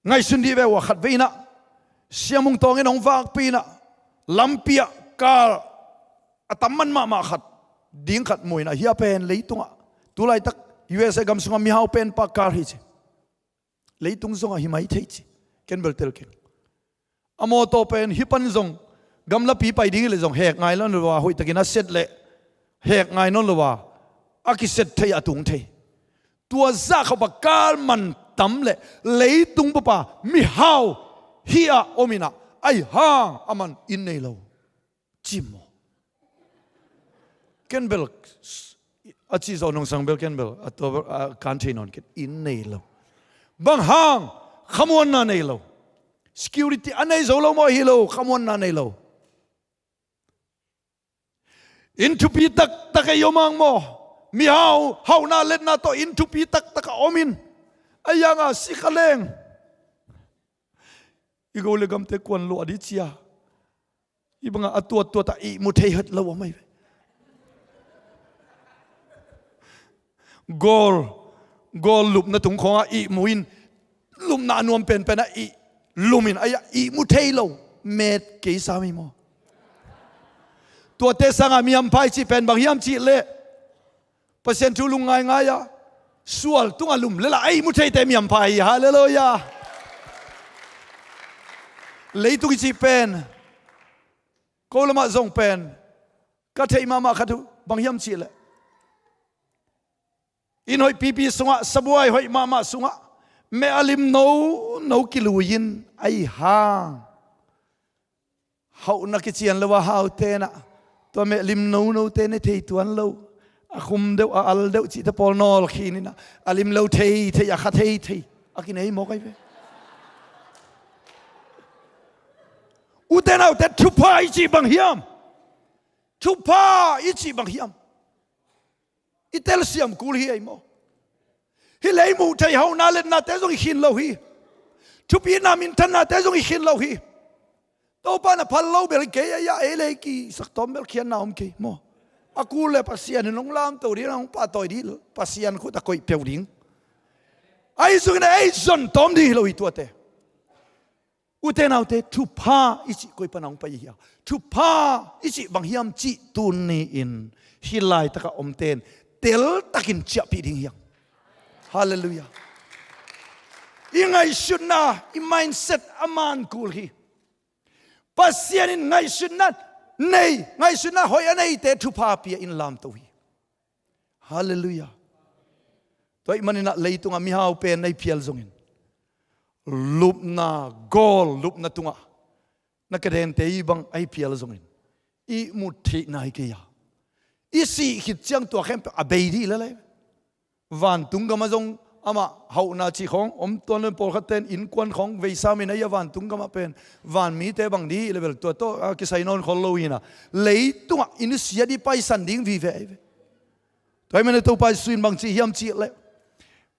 ngaihsun dih ve ua, khat vei in ah siamung tawngin hong vakpi in ah lampi ah kal a tam man mahmah khat ding khat mu in ah, hia pen leitungah tulaitak U S A gam sungah mihau pen pa kal hi ci. Leitung zongah hi mai thei ci. Ken bel tel keng. A mawtaw pen hih pan zong gamlapi pai ding hi leh zong hek ngai nawn lo a, hoihtakin a set leh hek ngai nawn lo a, a kiset thei a tung thei. Tua zah khawpa kal man tam leh leitung papa mihau hih ah om in ah, ahi hang a man inn nei lo ci maw? Ken bel a cih zawh nungsang bel ken bel a tua bel a kan thei nawn ken, inn nei lo. Bang hang? Khamuanna nei lo. Security a nei zo lo maw? Hi lo, khamuanna nei lo. Inn thupi taktak ei om hang maw? Mihau hauhna letna tawh inn thupi taktak a om in, a yang a si kha leng i go le gamte kuan luah dih cia. Hih bangah a tuattuat ah ihmu thei het lo a mai ve. Goal, goal lupna tung khawngah ihmu in, lupna a nuam penpen ah ih lum in, ahi ah ihmu thei lo. Met kei sam hi maw? Tuate sangah miamphai cih pen bang hiam cih leh Pasian thu lungngaingai a sual tungah lum le lah a ihmu theite miamphai hi. Halleluiah. Leitung i cih pen ko lamah zong pen ka theih mahmah khat uh bang hiam cih leh inn hoih pipi sungah, sabuai hoih mahmah sungah, Meh a lim nono kilui in ahi hang, hauhna kician lo a hau tenah tua meh lim nonote ne thei tuan lo, a khum deuh a al deuh cihte pawl nawl khin inah a lim lo thei thei a kha thei thei a kinei mawk ahi ve. Ute naute, thupha i cih bang hiam? Thupha i cih bang hiam? I telsiam kul hi ei maw? Hi lei muh thei hauhna letnate zong i khin lo hi. Thupina minthannate zong i khin lo hi. Topa na phal lo bel kei a, ei lei kisak tawm bel khiatna om kei maw? A kul le Pasian in hong lamto ding, hong pahtawi ding, Pasian khut a koih peuh ding. Ahi zongin ei zon tawm ding hi lo hi tuate. Ute naute, thupha i cih koi pana hong pai i hia? Thupha i cih bang hiam cih tuni-in hih laitakah omten teltakin ciahpih ding hiam? Halleluiah. I ngaihsutna, i mindset a man kul hi. Pasian in ngaihsutna nei, ngaihsutna hoih a neite thupha pia in lamto hi. Halleluiah. Tua ahih maninah leitungah mihau pen na hi phial zongin, lupna, gawl lupna tungah na kedente i bang ahi phial zongin i mut theihna hi kei a, i sih khit ciang tua khempeuh a bei dih lel ahi. Vantung gamah zong amah hauhna cih khawng om tuan lo in, pawlkhatte in innkuan khawng veisam in ahi a, vantung gamah pen vanmite bang dih level tua tawh a kisai nawn khol lo hinah, leitungah i nusia dih paisan ding vive ahi ve. Tua ahih manin Topa Jesuh in bangci hiam cih leh,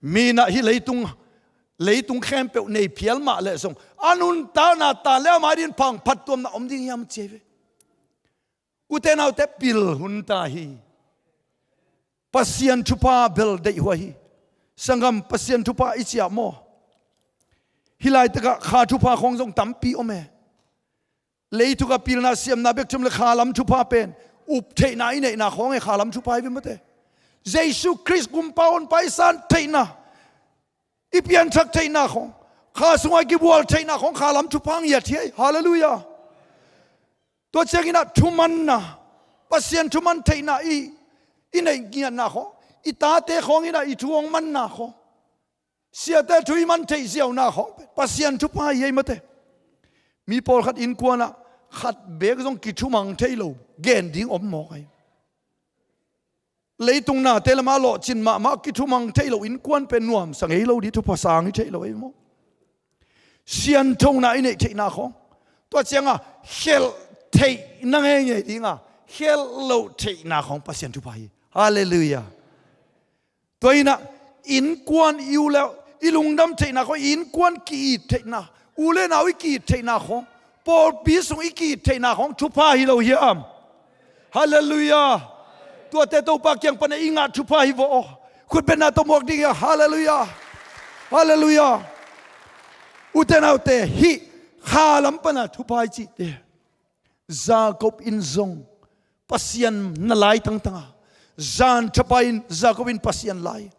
mi inah hih leitung, leitung khempeuh nei phial mah leh zong a nuntakna tan le a mai dingin pang phattuamna om ding hiam ci ahi ve. Ute naute, pil hun ta hi. Pasian thupha bel deihhuai hi. Sanggam, Pasian thupha i ciah maw? Hih laitakah kha thupha khawng zong tampi om e. Leitungah pilna siamna bek thum le khalam thupha pen up theihna i neihna khawng e, khalam thupha hi ve mate. Jesu Khrist gumpa honpa i san theihna, i pianthak theihna khawng, kha sungah i kibual theihna khawng khalam thupha ngiat hi. Halleluiah. Tua cianginah thumanna, Pasian thuman theihna i, i neih ngiatna khawng, i tate khawng inah i thu hong manna khawng, siate thu i man theih ziauna khawng pen Pasian thupha hi ei mate. Mi pawlkhat innkuanah khat beek zong kithumang thei lo gen ding om mawk ahi. Leitung nate lamah lawhcin mahmah kithumang thei lo innkuan pen nuamsa ngei lo dih, thupha sang hi thei lo ei maw? Sianthona i neih theihna khawng, tua cianga khelh theihna ngeingei dinga khelh loh theihna khawng Pasian thupha hi. Halleluiah. Tua inah innkuan i u le i lungdam theihna khawng, i innkuan ki-it theihna, u le nau i ki-it theihna khawng, pawlpi sung i ki-it theihna khawng thupha hi lo hiam? Halleluiah. Tuate Topa kiang pana i ngah thupha hi vaw aw. Khutbetna tawh muak ding hiam? Halleluiah. Halleluiah. Ute naute, hih khalam pana thupha i cihte, Jacob in zong Pasian na lai tangtanga, zan thapai in Jacob in Pasian lai,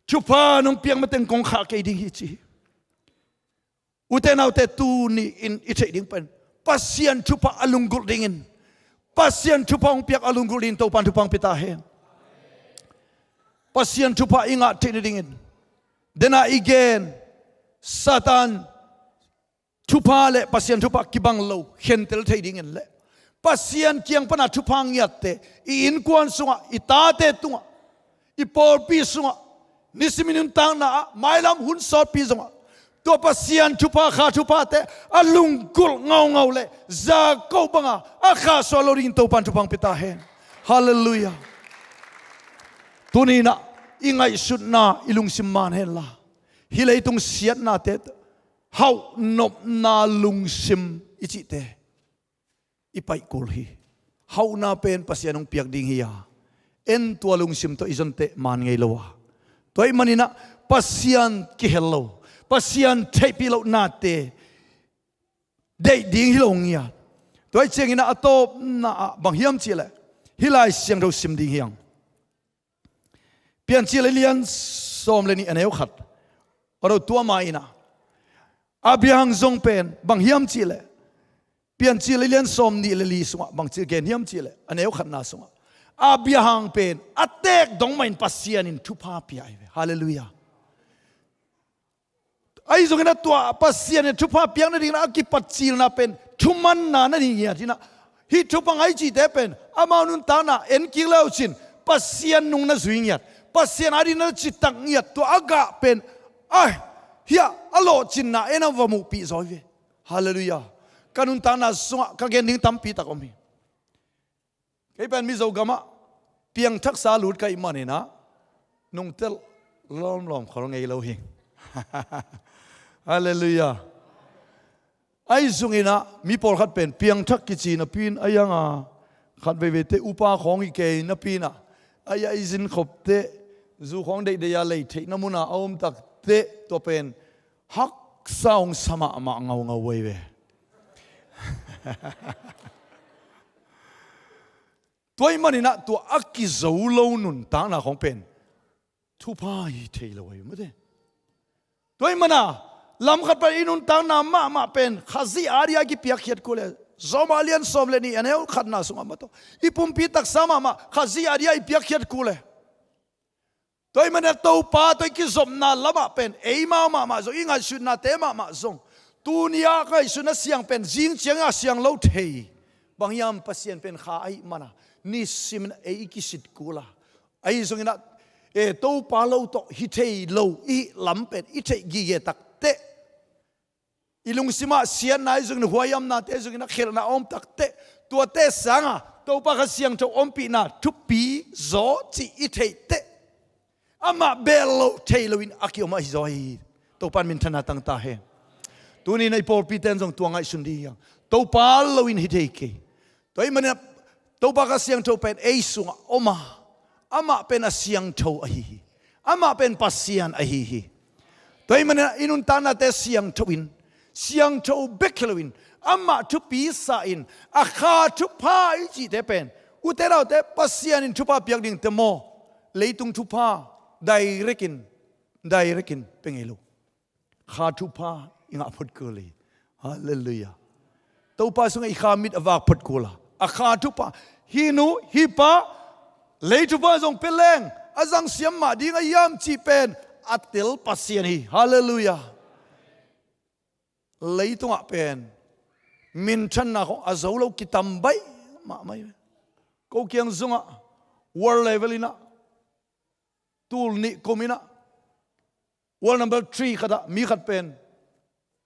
thupha nong piak mateng kong khah kei ding hi ci hi. Ute naute, tuni-in i theih ding pen Pasian thupha a lunggulh dingin, Pasian thupha hong piak a lunggulh dingin Topan thupha hong pia ta hen. Pasian thupha i ngah theih nadingin, dena i gen Satan thupha le Pasian thupha kibang lo khentel thei dingin le Pasian kiang pana thupha ngiatte i innkuan sungah, i tate tungah, i pawlpi sungah, nisim i nuntakna ah, mailam hun sawtpi zongah tua Pasian thupha, kha thuphate a lunggulh ngaungau le Jacob banga a khahsuah lo dingin Topan thupha hong pia ta hen. Halleluiah. Tuni inah i ngaihsutna i lungsim man henla, hih leitung siatnate, hauhnopna lungsim i cihte i paih kul hi. Hauhna pen Pasian hong piak ding hi a, en tua lungsim tawh i zon teh man ngei lo a, tua ahih maninah Pasian kihel lo, Pasian theihpih loh nate deih ding hi lo ngiat. Tua ahih cianginah a tawpna ah bang hiam cihleh, hih Lai Siangtho sim ding hi hang. Piancil a lian sawm le nih a neu khat. Aw, tua mah inah Abraham zong pen bang hiam cihleh, Piancil a lian sawm nih le li sungah bangci gen hiam cihleh, a neu khatna sungah Abraham pen a teek dong mahin Pasian in thupha pia ahi ve. Halleluiah. Ahi zongin a tua Pasian in thupha piak nadingin a kipatcilna pen thumanna na hi ngiat hi na. Hih thupha ngah i cihte pen amau nuntakna en kik le uh cin Pasian nung na zui ngiat, Pasian ading na citak ngiat, tua a gah pen, ai, hiah a lawhcinna en a va muhpih zaw hi ve. Halleluiah. Ka nuntakna sungah ka gen ding tampi tak om hi. Kei pen Mizo gamah piangthaksa lut ka hih maninah nungtelh lawmlawm khol ngei lo hi. Halleluiah. Ahi zonginah mi pawlkhat pen piangthak kici napi in a ianga khat veiveite upa khawng hi kei napi inah a ia i zin khop teh zu khawng deihdeih a lei theihna muna a om tak teh tua pen haksa hong sa mahmah ngaungau uh hi ve. Tua ih maninah tua a kizo lo nuntakna khawng pen thupha hi thei lo ahi uh mate. Tua ih mana lam khat pan i nuntakna mahmah pen Khazih adia i kipiakkhiat kul e. Zawmah lian sawm le nih a neu khatna sungah mataw i pumpi taksa mahmah Khazih adia i piakkhiat kul e. Tua ih manin Topa tawh i kizopna lamah pen eimau mahmah zong, i ngaihsutnate mahmah zong, tuni-ah ka ngaihsutna siang pen zing ciangin a siang lo thei. Bang hiam, Pasian pen kha ahih mana nisimin ei i kisit kul a. Ahi zonginah e, Topa lo tawh hi thei lo i hih lam pen i theih gige tak teh, i lungsimah siatna ahi zongin, huaihamnate ahi zongin a khelhna a om tak teh, tuate sanga Topa Kha Siangtho ompihna thupi zaw cih i theih teh, amah bel lo thei loin a kiom ahi zaw hi. Topa in minthanna tang ta hen. Tuni-in i pawlpite in zong tua ngaihsun ding hi hang. Topa loin hi thei kei. Tua ih manin Topa Kha Siangtho pen ei sungah om a, amah pen a siangtho ahi hi. Amah pen Pasian ahi hi. Tua ih manin i nuntaknate siangtho in, siangtho bek hi loin amah thupi sa-in a kha thupha i cihte pen, ute naute, Pasian in thupha piak dingte maw, leitung thupha direct in, direct in pia ngei lo. Kha thupha i ngah phot kul hi. Halleluiah. Topa sungah i kha mit a vak phot kul a, a kha thupha, hih nu hih pa lei thupha zong pia leng a zang siam mah ding a hiam cih pen a tel Pasian hi. Halleluiah. Leitungah pen minthanna khawng a zo lo kitam baih mahmah hi. Ko kiang zongah world level inah tul nih kum inah world number three khatah mi khat pen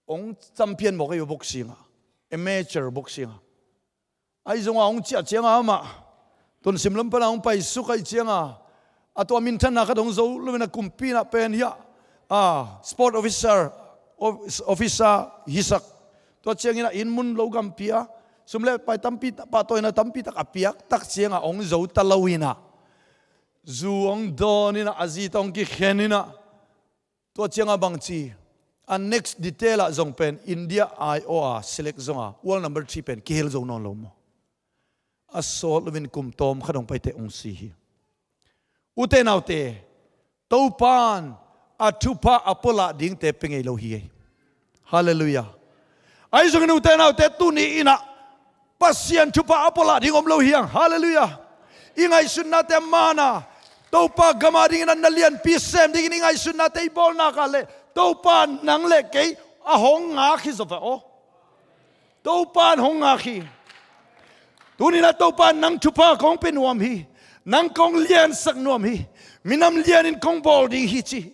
hong champion mawk ahi uh boxing ah, amateur boxing ah. Ahi zongah hong ciah ciangah amah tunsim lam pana hong paisuk ahi ciangah a tua minthanna khat hong zo loin a kumpi inah pen hiah a sport officer, of-, officer hisak. Tua ciangin a inn mun lo gampi a sum le pai tampi, pahtawina tampi tak a piak tak ciangah hong zo ta lo inah zu hong dawn inah a zi tawh hong kikhen inah, tua ciangah bangci, a next detail ah zong pen India aiawh a select zonga world number three pen kihel zo nawn lo maw? A sawt loin kum tawm khat hong paite hong si hi. Ute naute, Topan a thupha a pualah dingte pia ngei lo hi. Halleluiah. Ahi zongin ute naute, tuni inah Pasian thupha a pualah ding om lo hi hang. Halleluiah. I ngaihsutnate mana Topa gam adingin a na lianpi sem dingin i ngaihsutnate i bawlnak ah le Topa nang le kei a hong ngak hi zaw ve aw. Topan hong ngak hi. Tuninah Topan nang thupha kong pia nuam hi. Nang kong liansak nuam hi. Minam lianin kong bawl ding hi ci hi.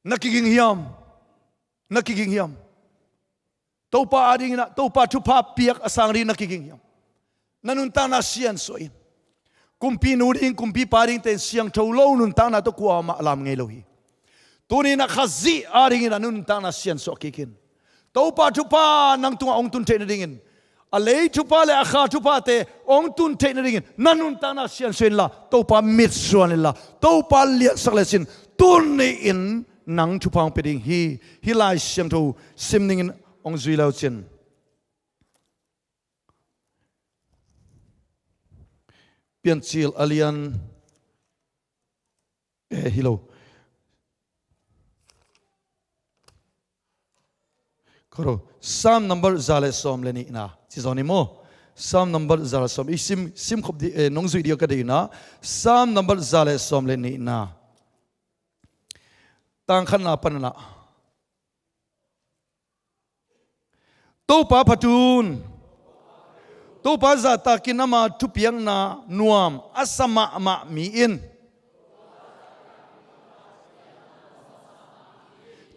Na kiging hiam? Na kiging hiam? Topa adinginah Topa thupha piak a sang ding na kiging hiam? Na nuntakna siansuah in. Kumpinu ding, kumpipa dingte in siangtho lo nuntakna tawh kuamah lam ngei lo hi. Tuninah Khazih adingin a nuntakna siansuah kik in. Topa thupha nang tungah hong tun theih nadingin, a lei thupha le a kha thuphate hong tun theih nadingin na nuntakna siansuah inla, Topa mitsuan inla, Topa liansak le sin. Tuni-in nang thupha hong pia ding hi. Hih Lai Siangtho sim ningin hong zui le uh cin. Piancil a lian, eh, hi lo. Koro, Psalm number za le sawm le nihna ci zaw ni maw? Psalm number za le sawm. I sim, sim khop di, eh, nong zuih dih ka deihna. Psalm number za le sawm le nihna. tang khatna panah, Topa phat un. Topa zahtakin ama thupiakna nuam a sa mahmah mi in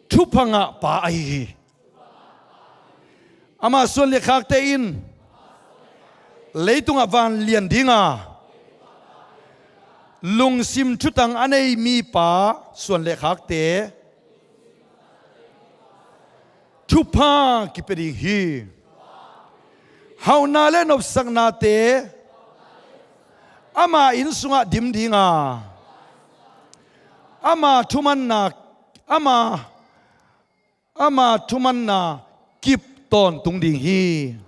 thupha ngah pa ahi hi. Ama suan le khakte in leitungah vanglian dinga, lungsim thutang a nei mipa suan le khakte thupha kipia ding hi. Hauhna le nopsaknate ama inn sungah dim dinga, ama thumanna, ama, ama thumanna kip tawntung ding hi.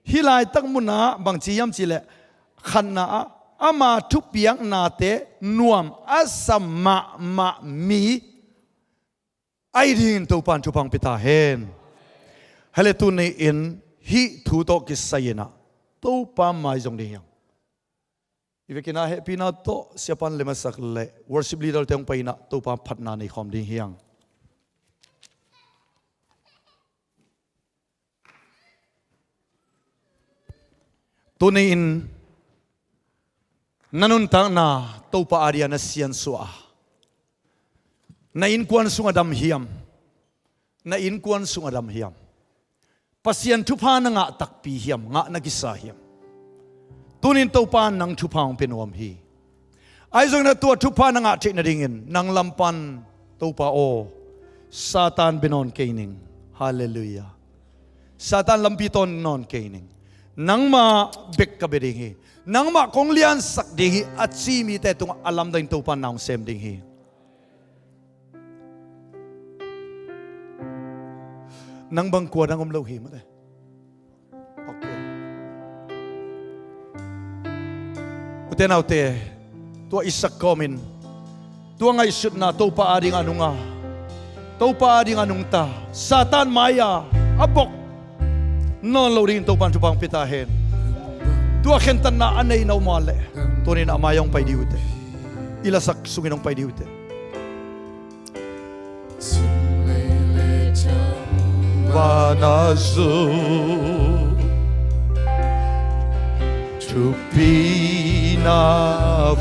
Hih laitak munah bangci hiam cihleh, khatna ah ama thupiaknate nuam a sa mahmah mi ahi dingin Topa in thupha hong pia ta hen. Hale, tuni-in hih thu tawh kisai-in ah Topa mai zong ding hi hang. I vekin ah hehpihna tawh siapa in lem a sak le worship leader te hong pai-in ah Topa phatna nei khawm ding hi hang. Tuni-in na nuntakna Topa adingin na siansuah a, na innkuan sungah dam hiam? Na innkuan sungah dam hiam? Pasian thupha na ngah takpi hiam? Ngah na kisa hiam? Tuni-in Topa in nang thupha hong pia nuam hi. Ahi zongin ah tua thupha na ngah theih nadingin nang lam pan, Topa aw, Satan bia nawn kei ning. Halleluiah. Satan lampi tawn nawn kei ning. Nangmah bek ka bia ding hi. Nangmah kong liansak ding hi, a ci mite tungah a lamdangin Topa in na hong sem ding hi. Nang bang kua dang om lo hi mate. Ok. Ute naute, tua Isaac kawmin tua ngaihsutna Topa adingin a nung a, Topa adingin a nungta, Satan mai-a a bok nawn lo dingin Topa in thupha hong pia ta hen. Tua khentatna a nei na om a leh, tuni-in a mai-ah hong pai dih uh teh. I lasak sungin hong pai dih uh teh. Vana zu thupina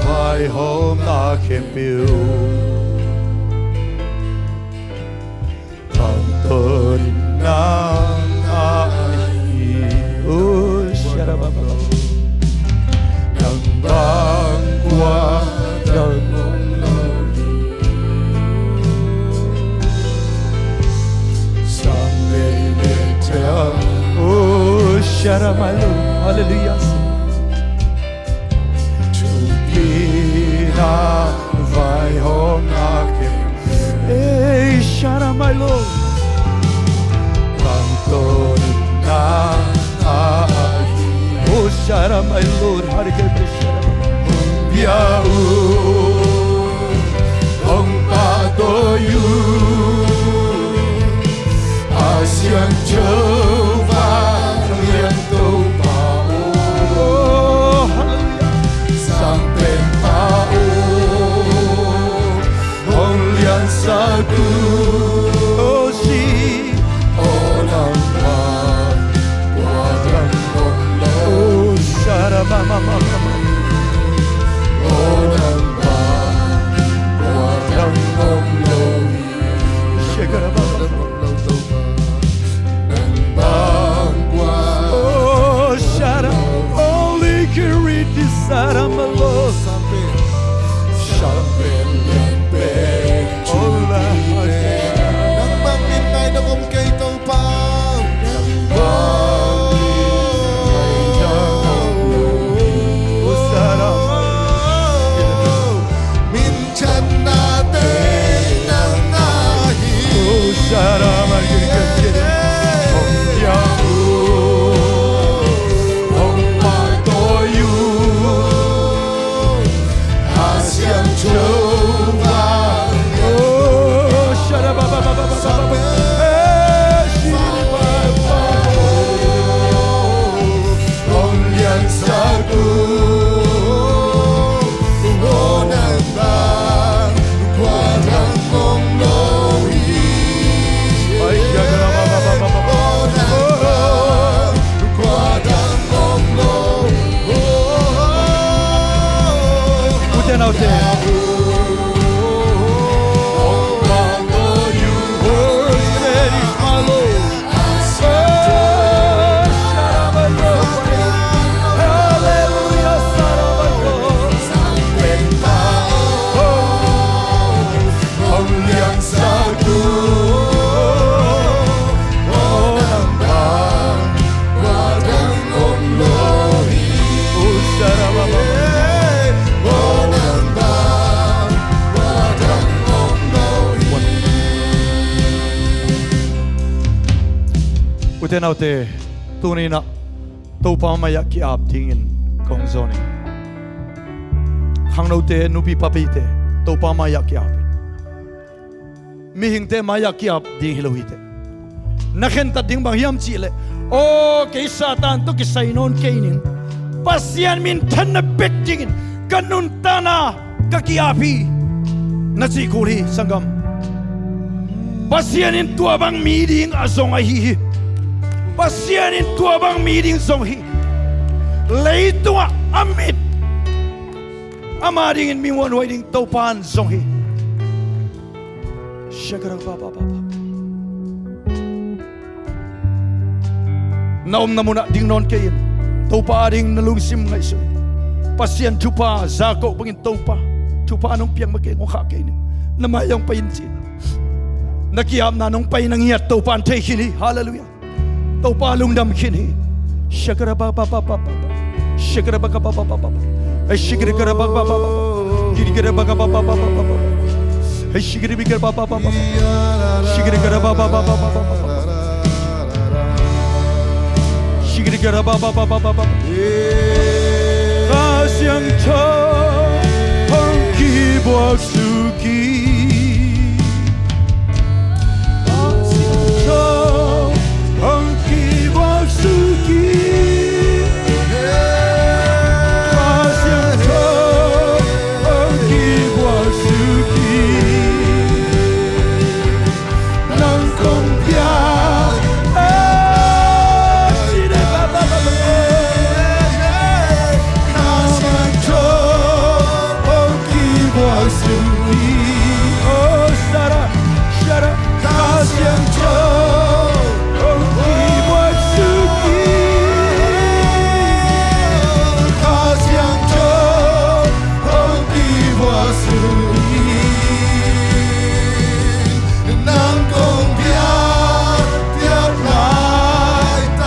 vaihawmna khempeuh tangtawnin nang ahi. Oh, sharababa. Nang bang kua dang om lo hi. Sang lei le thiang. Oh, sharamailo. Hallelujah. Thupina vaihawmna khempeuh. Ei, sharamailo. Tangtawnin nang ahi. Oh, sharamailo. Harikete sharamailo. Hong pia uh, hong pahtawi uh. A siangtho vanglian Topa aw. Oh, hallelujah. Sangpenpa aw, hong liansak uh. Oh, si. Aw nang bang kua dang om lo. Oh, sharababa. Aw nang bang kua dang om lo. Shekara baba. Oh, shara. Only kiriti sara malo. Sharpen pen. Oh, la. Ute naute, tuni-in ah Topa mai-ah ki-ap dingin kong zawn hi. Khangnote, nupi papite, Topa mai-ah ki-ap in. Mihingte mai-ah ki-ap ding hi lo hi teh. Na khentat ding bang hiam cih leh, aw, kei Satan tawh kisai nawn kei ning, Pasian minthanna bek dingin ka nuntakna ka ki-ap hi, na cih kul hi, sanggam. Pasian in tua bang mi ding a zong ahi hi. Pasian in tua bang mi ding zong hi. Leitungah a mit, ama dingin mi muanhuai ding Topa in zong hi. Na omna munah ding nawn kei in, Topa ading na lungsim ngaihsun. Pasian thupha, Jakob bangin Topa thupha nong piak ma kei, hong khah kei ning, na mai-ah hong pai in ci. Na ki-apna nong pai na ngiat Topa in thei khin hi. Halleluiah. Topa lungdam khin hi. Shakara ba ba ba ba ba ba. Shakara ba ka ba ba ba ba ba. Shakara ba ba ba ba ba. Shakara ba ba ba ba ba. Shakara ba ba ba ba ba. Shakara ba ba ba ba ba. Shakara ba ba ba ba ba. Kha Siangtho hong kibuak suk hi. Kha Siangtho hong kibuak suk hi. Kha Siangtho hong kibuak suk hi. Nang kong piak, eh, si de ba ba ba ba. Kha Siangtho hong kibuak suk hi. Oh, shara, shara. Kha Siangtho hong kibuak suk hi. Kha Siangtho hong kibuak suk hi. Nang kong piak, piak laitak.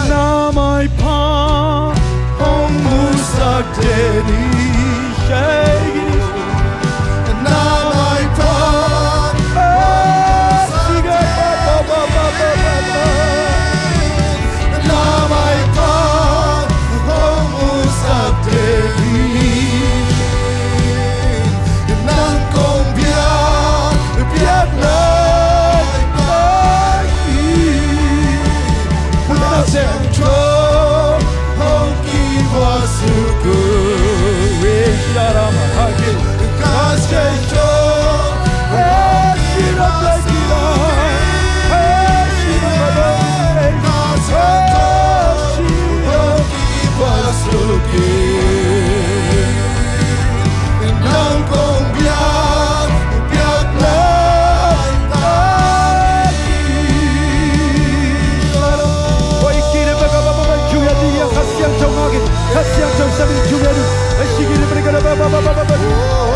Na maipha hong musak den hi. Shake it. Na maipha hong musak den hi. Na maipha hong musak den hi. Nang kong piak, piak laitak hi. Kha Siangtho hong kibuak suk hi. Kha Siangtho hong kibuak suk hi. Kha Siangtho hong kibuak suk hi. Nang kong piak, piak laitak hi. Oi, kiri ba ka ba ba ba, juya dia, Kha Siangtho ngak in, Kha Siangtho sam in, juya dia. Ai, si kiri ba ka ba ba ba ba ba ba.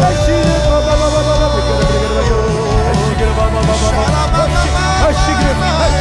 Ai, si kiri ba ba ba ba ba ba. Ai, si kiri ba ba ba ba ba. Ai, si kiri. Ai.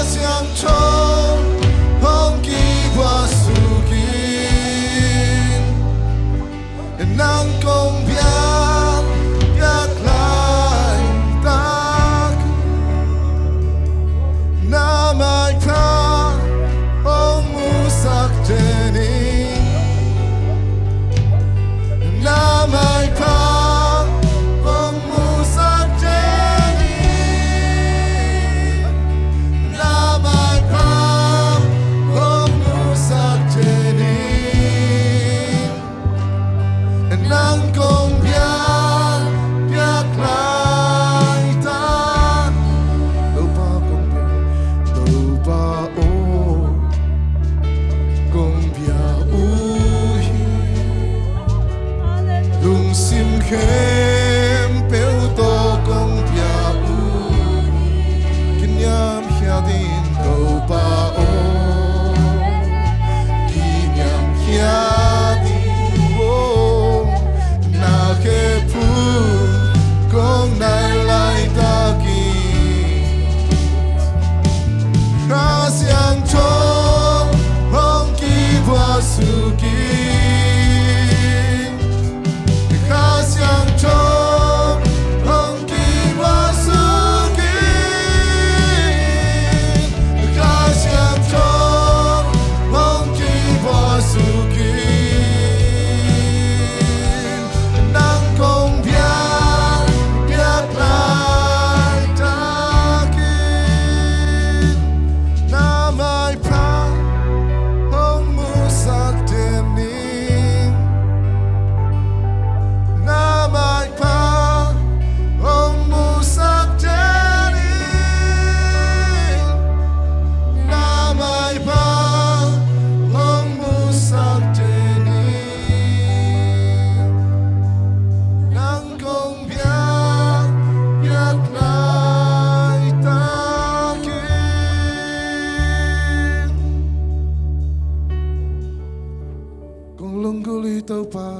Siangtho hong kibuak suk in, nang kong biak biak laitak, na maipha hong musak den in, na maipha hong musak den in, na maipha hong musak den in, nang kong biak biak laitak. Topa kong biak, Topa aw, kong biak uh hi. Lungsim khempeuh tawh kong biak uh hi. Kiniam khiat in Topa aw, kiniam khiat in aw, na khe phung kong nai laitak in, Kha Siangtho hong kibuak suk in, Kha Siangtho hong kibuak suk in, Kha Siangtho hong kibuak suk in, nang kong biak biak laitak in, na maipha hong musak den in, na maipha hong musak den in, na maipha hong musak den in, nang kong biak biak laitak in. Kong lunggulh hi Topa.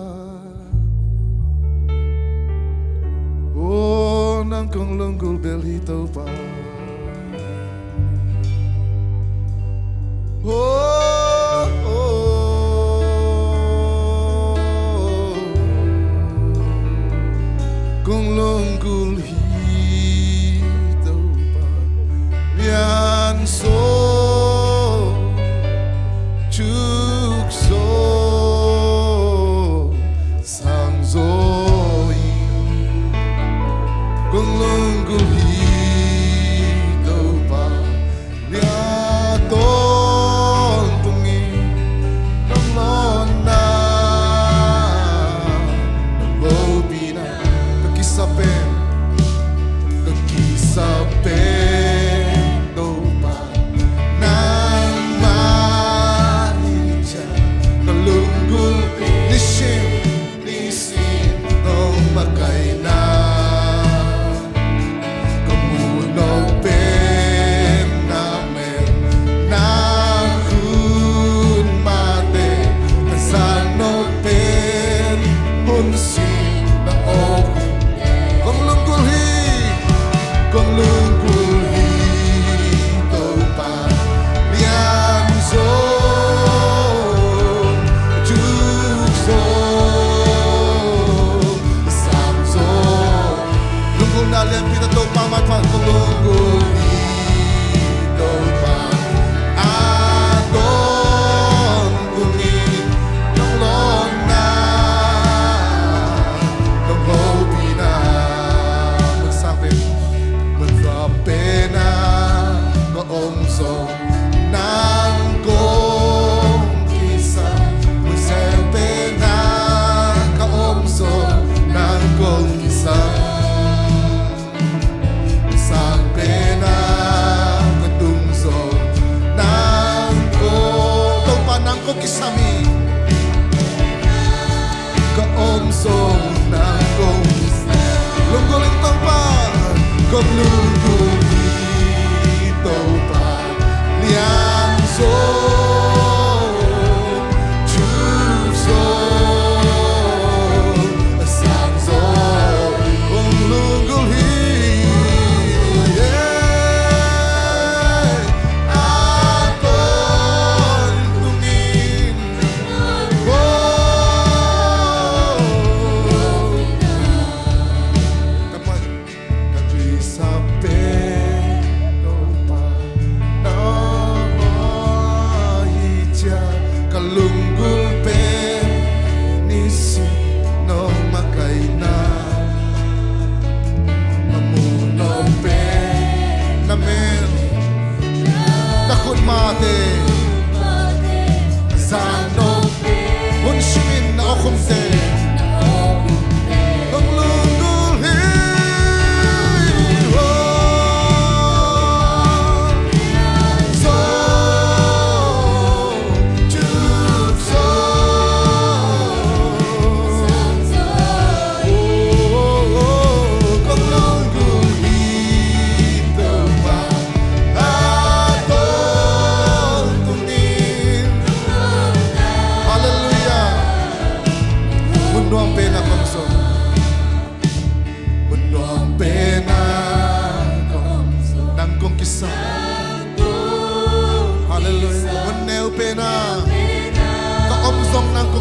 Oh, nang kong lunggulh bel hi Topa. Oh, oh, kong lunggulh hi Topa. Lian zaw, thuk zaw, sang zaw in kong lunggulh hi Topa. Lian tawntung in nong lawnna, nong hopihna, ka kisap pen, ka kisap pen Topa nangmah hi ciang ka lunggulh, nisim nisim nong makaihna ka mu nop pen na mel, na khut mahte ka zang nop pen hun sin na awk. Kong lunggulh hi, kong lunggulh hi Topa. Lian zaw, thuk zaw, sang zaw. Lunggulhna lianpi tawh Topa maipha kong lunggulh hi Topa. A tawntung in nong lawnna, nong hopihna, mun sang pen, mun sang pen ah ka om zong nang kong kisam, mun sang pen ah ka om zong nang kong kisam. Sang pen ah ka tung zong nang kong, Topa nang kong kisam hi. Ka om zong nang kong kisam. Lunggulh ing Topa, kong lunggulh hi Topa.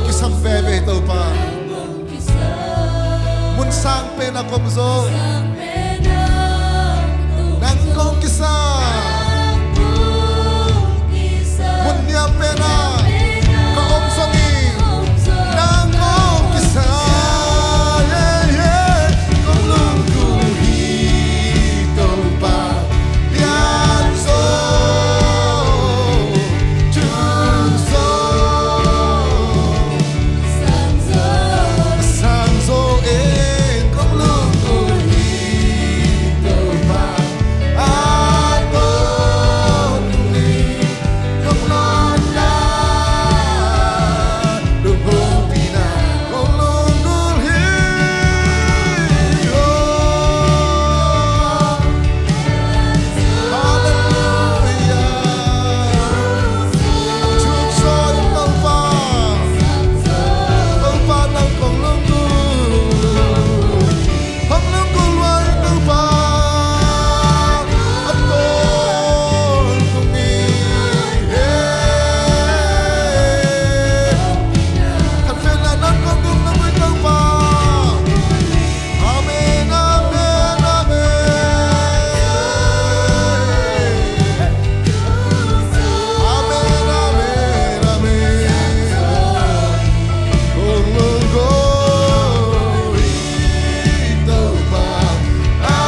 Kisam veve Topa. Mun sang pen a ka om zaw, nang kong kisam. Mun niam pen a ka om zong hi, nang kong kisam. Yeah, yeah. Kong lunggulh hi Topa. Lian zaw, thuk zaw, sang zaw, sang zaw in kong lunggulh hi Topa. A tawntung in kong lawnna, lunghopihna kong lunggulh hi. Oh. Halleluia. Thuk zaw in Topa. Topa nang kong lunggulh. Hong lunggulh lua in Topa. A tawntung in. Khanfenna nang kong lunggulh lua in Topa. Amen, amen, amen. Amen, amen, amen. Kong lunggulh hi Topa, a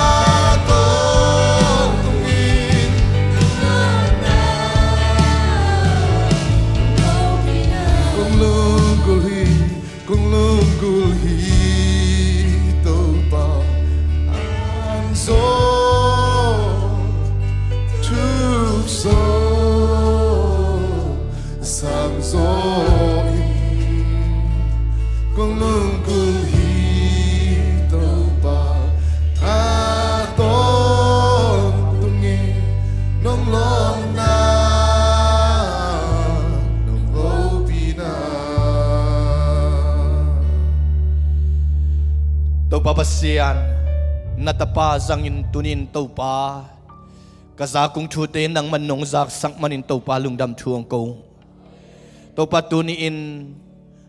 tawntung in. Kong lunggulh hi. Kong lunggulh hi Topa, an zaw, thuk zaw, sang zaw in. Kong lunggulh hi Topa, a tawntung in nong lawnna, nong hopihna. Topa Pasian, na tapa zangin tuni-in Topa, ka zak ung thute nangman nong zaksak manin Topa lungdam thu ong ko. Topa tuni-in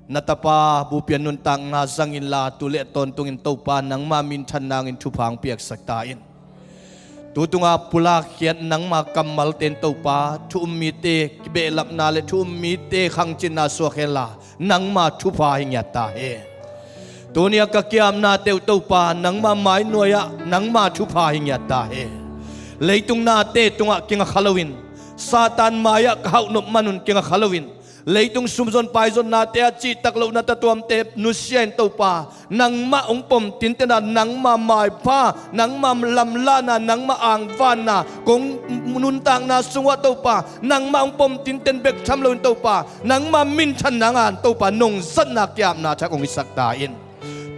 na tapa bupian nuntakna zang inla tu le tawntungin Topa nangma minthan nangin thupha ong piaksak ta in. Tu tunga pulakkhiat nangma kammalte in Topa thu um mite kibehlapna le thu um mite khangcinna suak henla nangma thupha hi ngiat ta hen. Tuni a ka kiamnate uh Topa nangma mai nuai-ah nangma thupha hi ngiat ta hen. Leitung nate tungah kinga kha loin Satan mai-ah ka hauhnop manun kinga kha loin leitung sumzon paizonnate a cihtak loh na tatuamte nusia in Topa nangmah hong pom tinten a nangma maipha, nangma lamlahna, nangma angvanna kong nuntakna sungah Topa nangmah hong pom tinten bek tham loin Topa nangma minthan nangin Topa nong zatna kiamna thak hong hisak ta in.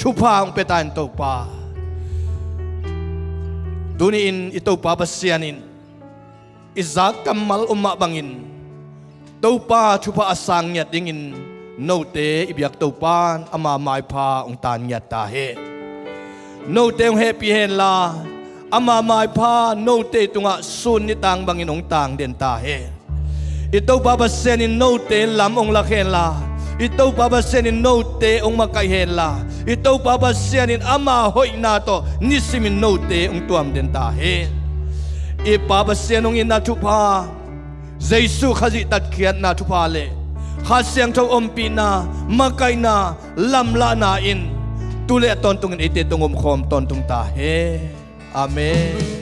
Thupha hong pia ta in Topa. Tuni-in i Topa Pasian in i zak kammal om mah bangin Topa thupha a sang ngiat dingin note i biak Topa in ama maipha hong tan ngiat ta hen. Note hong hehpih henla ama maipha note tungah sun nitang bangin hong tang den ta hen. I Topa Pasian in note lam hong lak henla i Topa Pasian in note hong makaih henla i Topa Pasian in ama hoihna tawh nisimin note hong tuam den ta hen. I Pa Pasian hong itna thupha, Jesuh Khazih tatkhiatna thupha le Kha Siangtho ompihna, makaihna, lamlahna in tu le a tawntungin eite tawh om khawm tawntung ta hen. Amen.